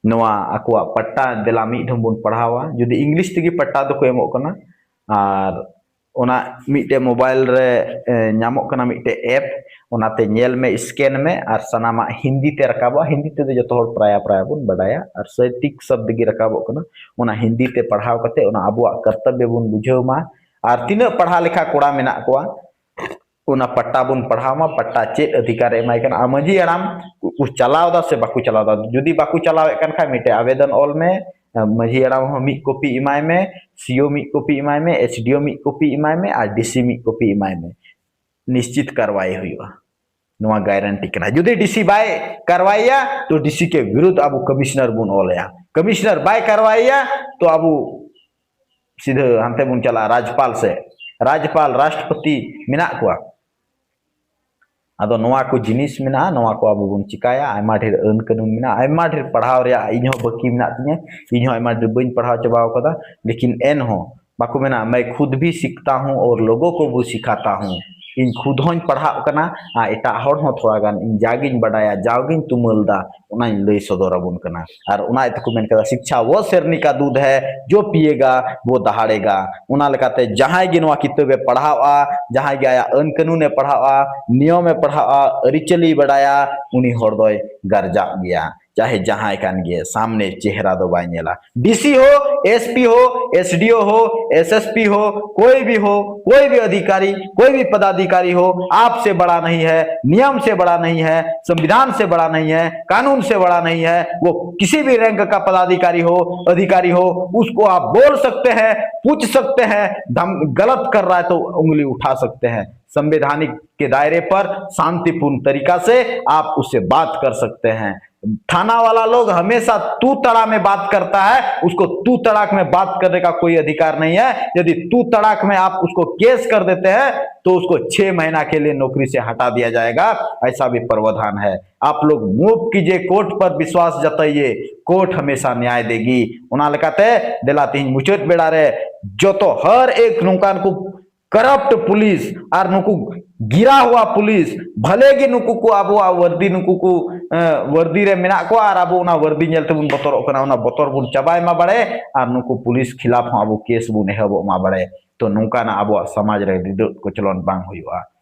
ᱱᱚᱣᱟ ᱟᱠᱚᱣᱟᱜ ᱯᱟᱴᱴᱟ ᱫᱮᱞᱟ ᱢᱤᱫ ᱫᱷᱚᱢ ᱵᱚᱱ ᱯᱟᱲᱦᱟᱣᱟ᱾ ᱡᱩᱫᱤ ᱤᱝᱞᱤᱥ ᱛᱮᱜᱮ ᱯᱟᱴᱴᱟ ᱫᱚᱠᱚ ᱮᱢᱚᱜ ᱠᱟᱱᱟ ᱟᱨ ᱚᱱᱟ ᱢᱤᱫᱴᱮᱡ ᱢᱳᱵᱟᱭᱤᱞ ᱨᱮ, ᱮ, ᱧᱟᱢᱚᱜ ᱠᱟᱱᱟ ᱢᱤᱫᱴᱮᱡ ᱮᱯ, ᱚᱱᱟᱛᱮ ᱧᱮᱞ ᱢᱮ, ᱥᱠᱮᱱ ᱢᱮ ᱟᱨ ᱥᱟᱱᱟᱢᱟᱜ ᱦᱤᱱᱫᱤ ᱛᱮ ᱨᱟᱠᱟᱵᱚᱜᱼᱟ᱾ ᱦᱤᱱᱫᱤ ᱛᱮᱫᱚ ᱡᱚᱛᱚ ᱦᱚᱲ ᱯᱨᱟᱭᱟ ᱯᱨᱟᱭᱟ ᱵᱚᱱ ᱵᱟᱰᱟᱭᱟ ᱟᱨ ᱥᱚᱴᱷᱤᱠ ᱥᱚᱵᱫ ᱜᱮ ᱨᱟᱠᱟᱵᱚᱜ ᱠᱟᱱᱟ᱾ ᱚᱱᱟ ᱦᱤᱱᱫᱤ ᱛᱮ ᱯᱟᱲᱦᱟᱣ ᱠᱟᱛᱮ ᱚᱱᱟ ᱟᱵᱚᱣᱟᱜ ᱠᱚᱨᱛᱚᱵᱵᱚ ᱵᱚᱱ ᱵᱩᱡᱷᱟᱹᱣ ᱢᱟ᱾ ᱟᱨ ᱛᱤᱱᱟᱹᱜ ᱯᱟᱲᱦᱟᱣ ᱞᱮᱠᱷᱟ ᱠᱚᱲᱟ ᱢᱮᱱᱟᱜ ᱠᱚᱣᱟ, ᱚᱱᱟ ᱯᱟᱴᱴᱟ ᱵᱚᱱ ᱯᱟᱲᱦᱟᱣ ᱢᱟ᱾ ᱯᱟᱴᱴᱟ ᱪᱮᱫ ᱚᱫᱷᱤᱠᱟᱨ ᱮ ᱮᱢᱟᱭ ᱠᱟᱱᱟ? ᱟᱨ ᱢᱟᱹᱡᱷᱤ ᱦᱟᱲᱟᱢ ᱠᱚ ᱪᱟᱞᱟᱣ ᱮᱫᱟ ᱥᱮ ᱵᱟᱠᱚ ᱪᱟᱞᱟᱣ ᱮᱫᱟ? ᱡᱩᱫᱤ ᱵᱟᱠᱚ ᱪᱟᱞᱟᱣᱮᱫ ᱠᱟᱱ ᱠᱷᱟᱱ, ᱢᱤᱫᱴᱮᱡ ᱟᱵᱮᱫᱚᱱ ᱚᱞ ᱢᱮ, ᱢᱟᱹᱡᱷᱤ ᱦᱟᱲᱟᱢ ᱦᱚᱸ ᱢᱤᱫ ᱠᱚᱯᱤ ᱮᱢᱟᱭ ᱢᱮ, ᱥᱤ ᱳ ᱢᱤᱫ ᱠᱚᱯᱤ ᱮᱢᱟᱭ ᱢᱮ, ᱮᱥ ᱰᱤ ᱳ ᱢᱤᱫ ᱠᱚᱯᱤ ᱮᱢᱟᱭ ᱢᱮ, ᱟᱨ ᱰᱤ ᱥᱤ ᱢᱤᱫ ᱠᱚᱯᱤ ᱮᱢᱟᱭ ᱢᱮ᱾ ᱱᱤᱥᱪᱤᱛ ᱠᱟᱨᱣᱟᱭ ᱦᱩᱭᱩᱜᱼᱟ᱾ ᱱᱚᱣᱟ ᱜᱟᱨᱮᱱᱴᱤ ᱠᱟᱱᱟ᱾ ᱡᱩᱫᱤ ᱰᱤ ᱥᱤ ᱵᱟᱭ ᱠᱟᱨᱣᱟᱭᱟ, ᱛᱚ ᱰᱤ ᱥᱤ ᱠᱮ ᱵᱤᱨᱩᱫᱷ ᱟᱵᱚ ᱠᱚᱢᱤᱥᱚᱱᱟᱨ ᱵᱚᱱ ᱚᱞᱮᱭᱟ᱾ ᱠᱚᱢᱤᱥᱚᱱᱟᱨ ᱵᱟᱭ ᱠᱟᱨᱣᱟᱭᱟ, ᱛᱚ ᱟᱵᱚ ᱥᱤᱫᱷᱟᱹ ᱦᱟᱱᱛᱮ ᱵᱚᱱ ᱪᱟᱞᱟᱜᱼᱟ ᱨᱟᱡᱽᱯᱟᱞ ᱥᱮ᱾ ᱨᱟᱡᱽᱯᱟᱞ, ᱨᱟᱥᱴᱨᱚᱯᱚᱛᱤ ᱢᱮᱱᱟᱜ ᱠᱚᱣᱟ᱾ ᱟᱫᱚ ᱱᱚᱣᱟ ᱠᱚ ᱡᱤᱱᱤᱥ ᱢᱮᱱᱟᱜᱼᱟ, ᱱᱚᱣᱟ ᱠᱚ ᱟᱵᱚ ᱵᱚᱱ ᱪᱤᱠᱟᱭᱟ᱾ ᱟᱭᱢᱟ ᱰᱷᱮᱨ ᱟᱹᱱ ᱠᱟᱹᱱᱩᱱ ᱢᱮᱱᱟᱜᱼᱟ, ᱟᱭᱢᱟ ᱰᱷᱮᱨ ᱯᱟᱲᱦᱟᱣ ᱨᱮᱭᱟᱜ ᱤᱧ ᱦᱚᱸ ᱵᱟᱹᱠᱤ ᱢᱮᱱᱟᱜ ᱛᱤᱧᱟᱹ, ᱤᱧ ᱦᱚᱸ ᱟᱭᱢᱟ ᱰᱷᱮᱨ ᱵᱟᱹᱧ ᱯᱟᱲᱦᱟᱣ ᱪᱟᱵᱟᱣ ᱠᱟᱫᱟ, ᱞᱮᱠᱤᱱ ᱮᱱᱦᱚᱸ ᱵᱟᱠᱚ ᱢᱮᱱᱟ, "ᱢᱮ ᱠᱷᱩᱫ ᱵᱷᱤ ᱥᱤᱠᱷᱛᱟ ᱦᱩᱸ ᱚᱨ ᱞᱳᱜᱳ ᱠᱚ ᱵᱷᱤ ᱥᱤᱠᱷᱟᱛᱟ ᱦᱩᱸ", ᱤᱧ ᱠᱷᱩᱫ ᱦᱚᱸᱧ ᱯᱟᱲᱦᱟᱜ ᱠᱟᱱᱟ ᱟᱨ ᱮᱴᱟᱜ ᱦᱚᱲ ᱦᱚᱸ ᱛᱷᱚᱲᱟ ᱜᱟᱱ ᱤᱧ ᱡᱟᱜᱤᱧ ᱵᱟᱰᱟᱭᱟ, ᱡᱟᱣᱜᱤᱧ ᱛᱩᱢᱟᱹᱞ ᱫᱟ, ᱚᱱᱟᱧ ᱞᱟᱹᱭ ᱥᱚᱫᱚᱨ ᱟᱵᱚᱱ ᱠᱟᱱᱟ᱾ ᱟᱨ ᱚᱱᱟ ᱤᱭᱟᱹ ᱛᱮᱠᱚ ᱢᱮᱱ ᱠᱟᱫᱟ, "ᱥᱤᱠᱪᱷᱟ ᱣᱚ ᱥᱮᱨᱱᱤ ᱠᱟ ᱫᱩᱫᱷ ᱦᱮ, ᱡᱚ ᱯᱤᱭᱮᱜᱟ ᱣᱚ ᱫᱟᱦᱟᱲᱮᱜᱟ᱾" ᱚᱱᱟ ᱞᱮᱠᱟᱛᱮ ᱡᱟᱦᱟᱸᱭ ᱜᱮ ᱱᱚᱣᱟ ᱠᱤᱛᱟᱹᱵ ᱮ ᱯᱟᱲᱦᱟᱣᱟ, ᱡᱟᱦᱟᱸᱭ ᱜᱮ ᱟᱭᱟᱜ ᱟᱹᱱ ᱠᱟᱹᱱᱩᱱ ᱮ ᱯᱟᱲᱦᱟᱣᱟ, ᱱᱤᱭᱚᱢ ᱮ ᱯᱟᱲᱦᱟᱣᱟ, ᱟᱹᱨᱤᱪᱟᱹᱞᱤᱭ ᱵᱟᱰᱟᱭᱟ, ᱩᱱᱤ ᱦᱚᱲ ᱫᱚᱭ ᱜᱟᱨᱡᱟᱜ ᱜᱮᱭᱟ, ᱪᱟᱦᱮ ᱡᱟᱦᱟᱸᱭ ᱠᱟᱱ ᱜᱮ, ᱥᱟᱢᱱᱮ ᱪᱮᱦᱨᱟ ᱫᱚ ᱵᱟᱭ ᱧᱮᱞᱟ᱾ डी सी हो, एस पी हो, एस डी ओ हो, एस एस पी हो, कोई भी हो, कोई भी अधिकारी, कोई भी पदाधिकारी हो, आपसे बड़ा नहीं है, नियम से बड़ा नहीं है, संविधान से बड़ा नहीं है, कानून से बड़ा नहीं है। वो किसी भी रैंक का पदाधिकारी हो, अधिकारी हो, उसको आप बोल सकते हैं, पूछ सकते हैं, धम-, गलत कर रहा है तो उंगली उठा सकते हैं। संवैधानिक के दायरे पर शांतिपूर्ण तरीका से आप उससे बात कर सकते हैं। थाना वाला लोग हमेशा तू तड़ा में बात करता है, उसको तू तड़ाक में बात करने का कोई अधिकार नहीं है। यदि तू तड़ाक में आप उसको केस कर देते हैं, तो उसको छह महीना के लिए नौकरी से हटा दिया जाएगा, ऐसा भी प्रावधान है। आप लोग move कीजिए, कोर्ट पर विश्वास जताइए, कोर्ट हमेशा न्याय देगी। ᱚᱱᱟ ᱞᱮᱠᱟᱛᱮ ᱫᱮᱞᱟ ᱛᱮᱦᱮᱧ ᱢᱩᱪᱟᱹᱫ ᱵᱮᱲᱟ ᱨᱮ ᱡᱚᱛᱚ ᱦᱟᱨ ᱮᱠ ᱱᱚᱝᱠᱟᱱ ᱠᱚ ᱠᱟᱨᱟᱯᱴ ᱯᱩᱞᱤᱥ ᱟᱨ ᱱᱩᱠᱩ ᱜᱤᱨᱟ ᱦᱩᱣᱟ ᱯᱩᱞᱤᱥ, ᱵᱷᱟᱞᱮ ᱜᱮ ᱱᱩᱠᱩ ᱠᱚ ᱟᱵᱚᱣᱟᱜ ᱣᱟᱨᱫᱤ, ᱱᱩᱠᱩ ᱠᱚ, ᱮ, ᱣᱟᱨᱫᱤ ᱨᱮ ᱢᱮᱱᱟᱜ ᱠᱚᱣᱟ ᱟᱨ ᱟᱵᱚ ᱚᱱᱟ ᱣᱟᱨᱫᱤ ᱧᱮᱞ ᱛᱮᱵᱚᱱ ᱵᱚᱛᱚᱨᱚᱜ ᱠᱟᱱᱟ, ᱚᱱᱟ ᱵᱚᱛᱚᱨ ᱵᱚᱱ ᱪᱟᱵᱟᱭ ᱢᱟ ᱵᱟᱲᱮ, ᱟᱨ ᱱᱩᱠᱩ ᱯᱩᱞᱤᱥ ᱠᱷᱤᱞᱟᱯ ᱦᱚᱸ ᱟᱵᱚ ᱠᱮᱥ ᱵᱚᱱ ᱮᱦᱚᱵᱚᱜ ᱢᱟ ᱵᱟᱲᱮ᱾ ᱛᱚ ᱱᱚᱝᱠᱟᱱᱟᱜ ᱟᱵᱚᱣᱟᱜ ᱥᱚᱢᱟᱡᱽ ᱨᱮ ᱨᱤᱰᱟᱹᱜ ᱠᱚᱪᱞᱚᱱ ᱵᱟᱝ ᱦᱩᱭᱩᱜᱼᱟ᱾